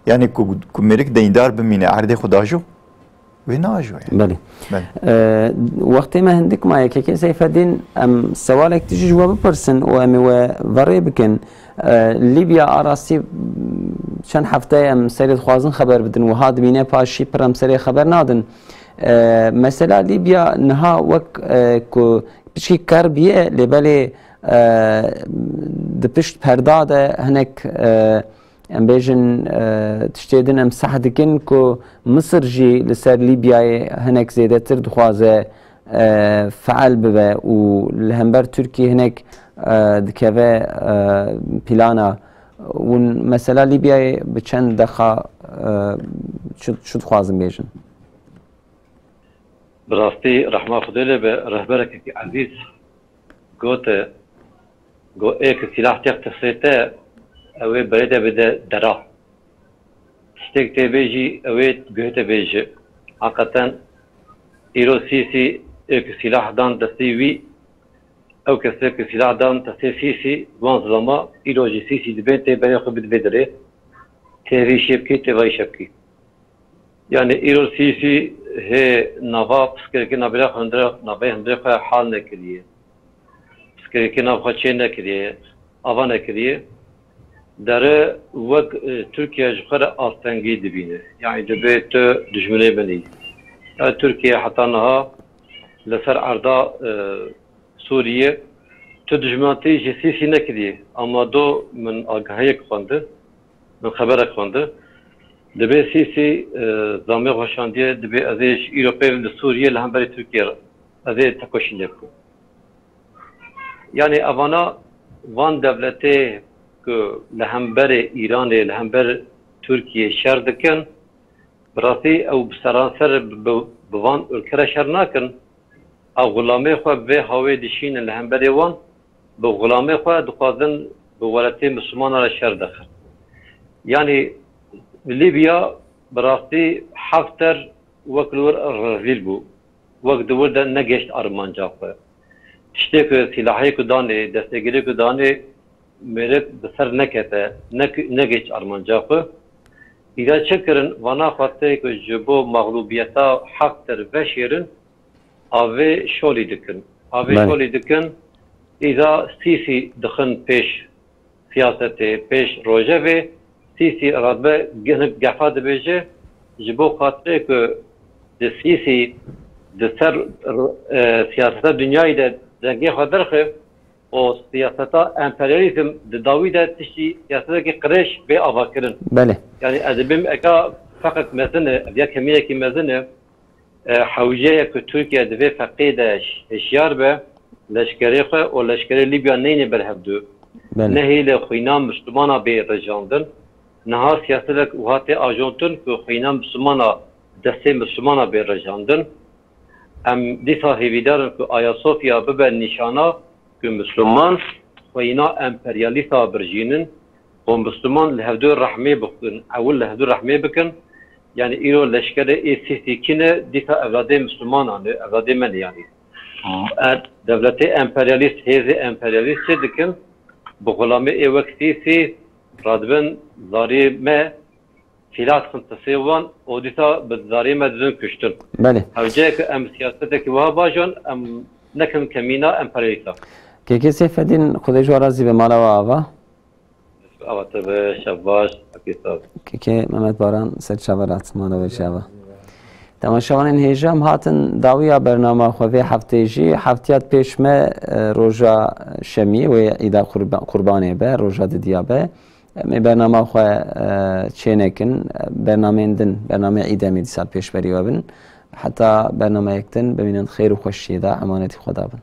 Yanî ku, ku mêrik deyndar bimîne, erdê xwe dajo? Wê najo ye. Belê. Belê. E, wextê me hindik maye, Kekê Seyfedîn, em sewalek dijî ji we bipirsin û em ê we verê bikin. E, Lîbya a rastî çend hefteyê em serê dixwazin xeber bidin, wiha dimîne paşî pir em serê xeber nadin. E, mesela Lîbya niha wek, e, ku piçkî kerb ye, lê belê, e, di pişt perda de hinek, e, Em bêjin, e, tiştê din em seh dikin ku Misir jî li ser Lîbyayê hinek zêdetir dixwaze, e, feal bibe û li hember Tirkiyê hinek, e, dikeve, e, plana. Hûn mesela Lîbyayê bi çend deqa, e, çi, çi dixwazin bêjin? Bi rastî rehma Xwedê lê be, rehberekekî ezîz gote, got, ê ki sîlah têx destê te, ew ê berê te bide dera. Tiştek tê bê jî, ew ê guhê te bê ji. Heqeten îro Sîsî ê ki sîlah dan destê wî, ew kesê ki sîlah dan destê Sîsî, wan zilama, îro jî Sîsî dibên tê berê xwe bidibê derê. Tê vî şê bikî, tê vayî şe bikî. Yani îro Sîsî hê nava pirsgirêkê navbera xwe hundirê, navbeyê hundirê xwe hal nekiriye. Pirsgirêkê nav xwe çê nekiriye, ava nekiriye. Dere wek, e, Tirkiye ji xwe re astengî dibîne. Yani dibê tu dijminê min î. Yani Tirkiye heta niha li ser erda, e, Sûriyê tu dijminatî ji Sîsî nekiriye. Ama do min agahiyek xwendin. Min xeberek xwendin. Dibê Sîsî, e, zamê xwe şandiye, dibê ez ê ji îro pê li Sûriyê li hemberî Tirkiye re, ez ê tekoşîn lê bikim. Yani evana van dewletê ku li hemberê Îranê, li hember Tirkiye şer dikin, bi rastî ew bi seranser bi, bi, bi van ülke re şer nakin. Ew xulamê xwe bi vê hawê dişînin li hemberê wan, bi xulamê xwe dixwazin bi welatê Mislimana re şer dixin. Yanî Lîbya bi rastî heft der wek li wir rezîl bû. Wek di wir de negihişt armanca xwe. Tiştê ku sîlahê ku danê, destêgirê ku danê, mêrik bi ser nekete, nek-, negihişt armanca xwe. Îra çi kirin? Vana xwestê ku ji bo mexlûbiyeta heft der veşêrin, avê şolî dikin. Avê Belê. şolî dikin, îda Sîsî dixin pêş siyasetê, pêş rojevê. Sîsî radibe hinek gefa dibêje, ji bo xatirê ku di Sîsî di ser, e, siyaseta dinyayî de dengê xwe derxe û siyaseta emperyalîzm di dawî de tiştî siyasetekî qirêj bê avakirin. Belê. Yani ez dibêm eka feqek mezin e, ev ya kemînekî mezin e, E, hewce ye ku Tirkiye di vê feqê de hişyar be, leşkerê xwe û leşkerê Lîbya neyne ber hevdu. Belê. Nehêle xwîna Mislimana bê rejandin. Niha siyasetek wiha tê ajontin ku xwîna Mislimana, destê Mislimana bê rejandin. Em dîsa hêvîdar in ku Ayasofya bibe nîşana ku Misliman xweyna emperyalîsta birjînin û Misliman li hevdu rehmê bikin, ewil li hevdu rehmê bikin. Yani îro leşkerê ê Sîsî kî ne, dîsa evladê Mislimanan e, evladê me ne yani. E, dewletê emperyalîst, hêzê emperyalîst çi dikin? Bi xulamê ê wek Sîsî radibin zarê me, Fîlat xin tisê wan û dîsa bi zarê me didin kuştin. Belê. Hewce ye ku em siyasetekî wiha bajon, em nekin kemîna emperyalîsta. Kekê Seyfedîn, Xwedê ji we razî be, mala we ava. Ava te be, şev baş, Kekê Seyfedîn. Kekê Mehmet Baran, ser çavan hatin, mala we ji ava. Temaşevanên hêja, em hatin dawiya bernama xwe vê heftê jî, heftiyat pêş me, e, roja şemiyê wê îda Qurba-, Qurbanê be, roja didiya be. Em ê bernama xwe, e, çênekin. Bernameyên din, bernameyê Îdemê dîsa pêşberî we bin. Heta bernameyek din bimînin xêr û xweşiyê de, emanetî Xweda bin.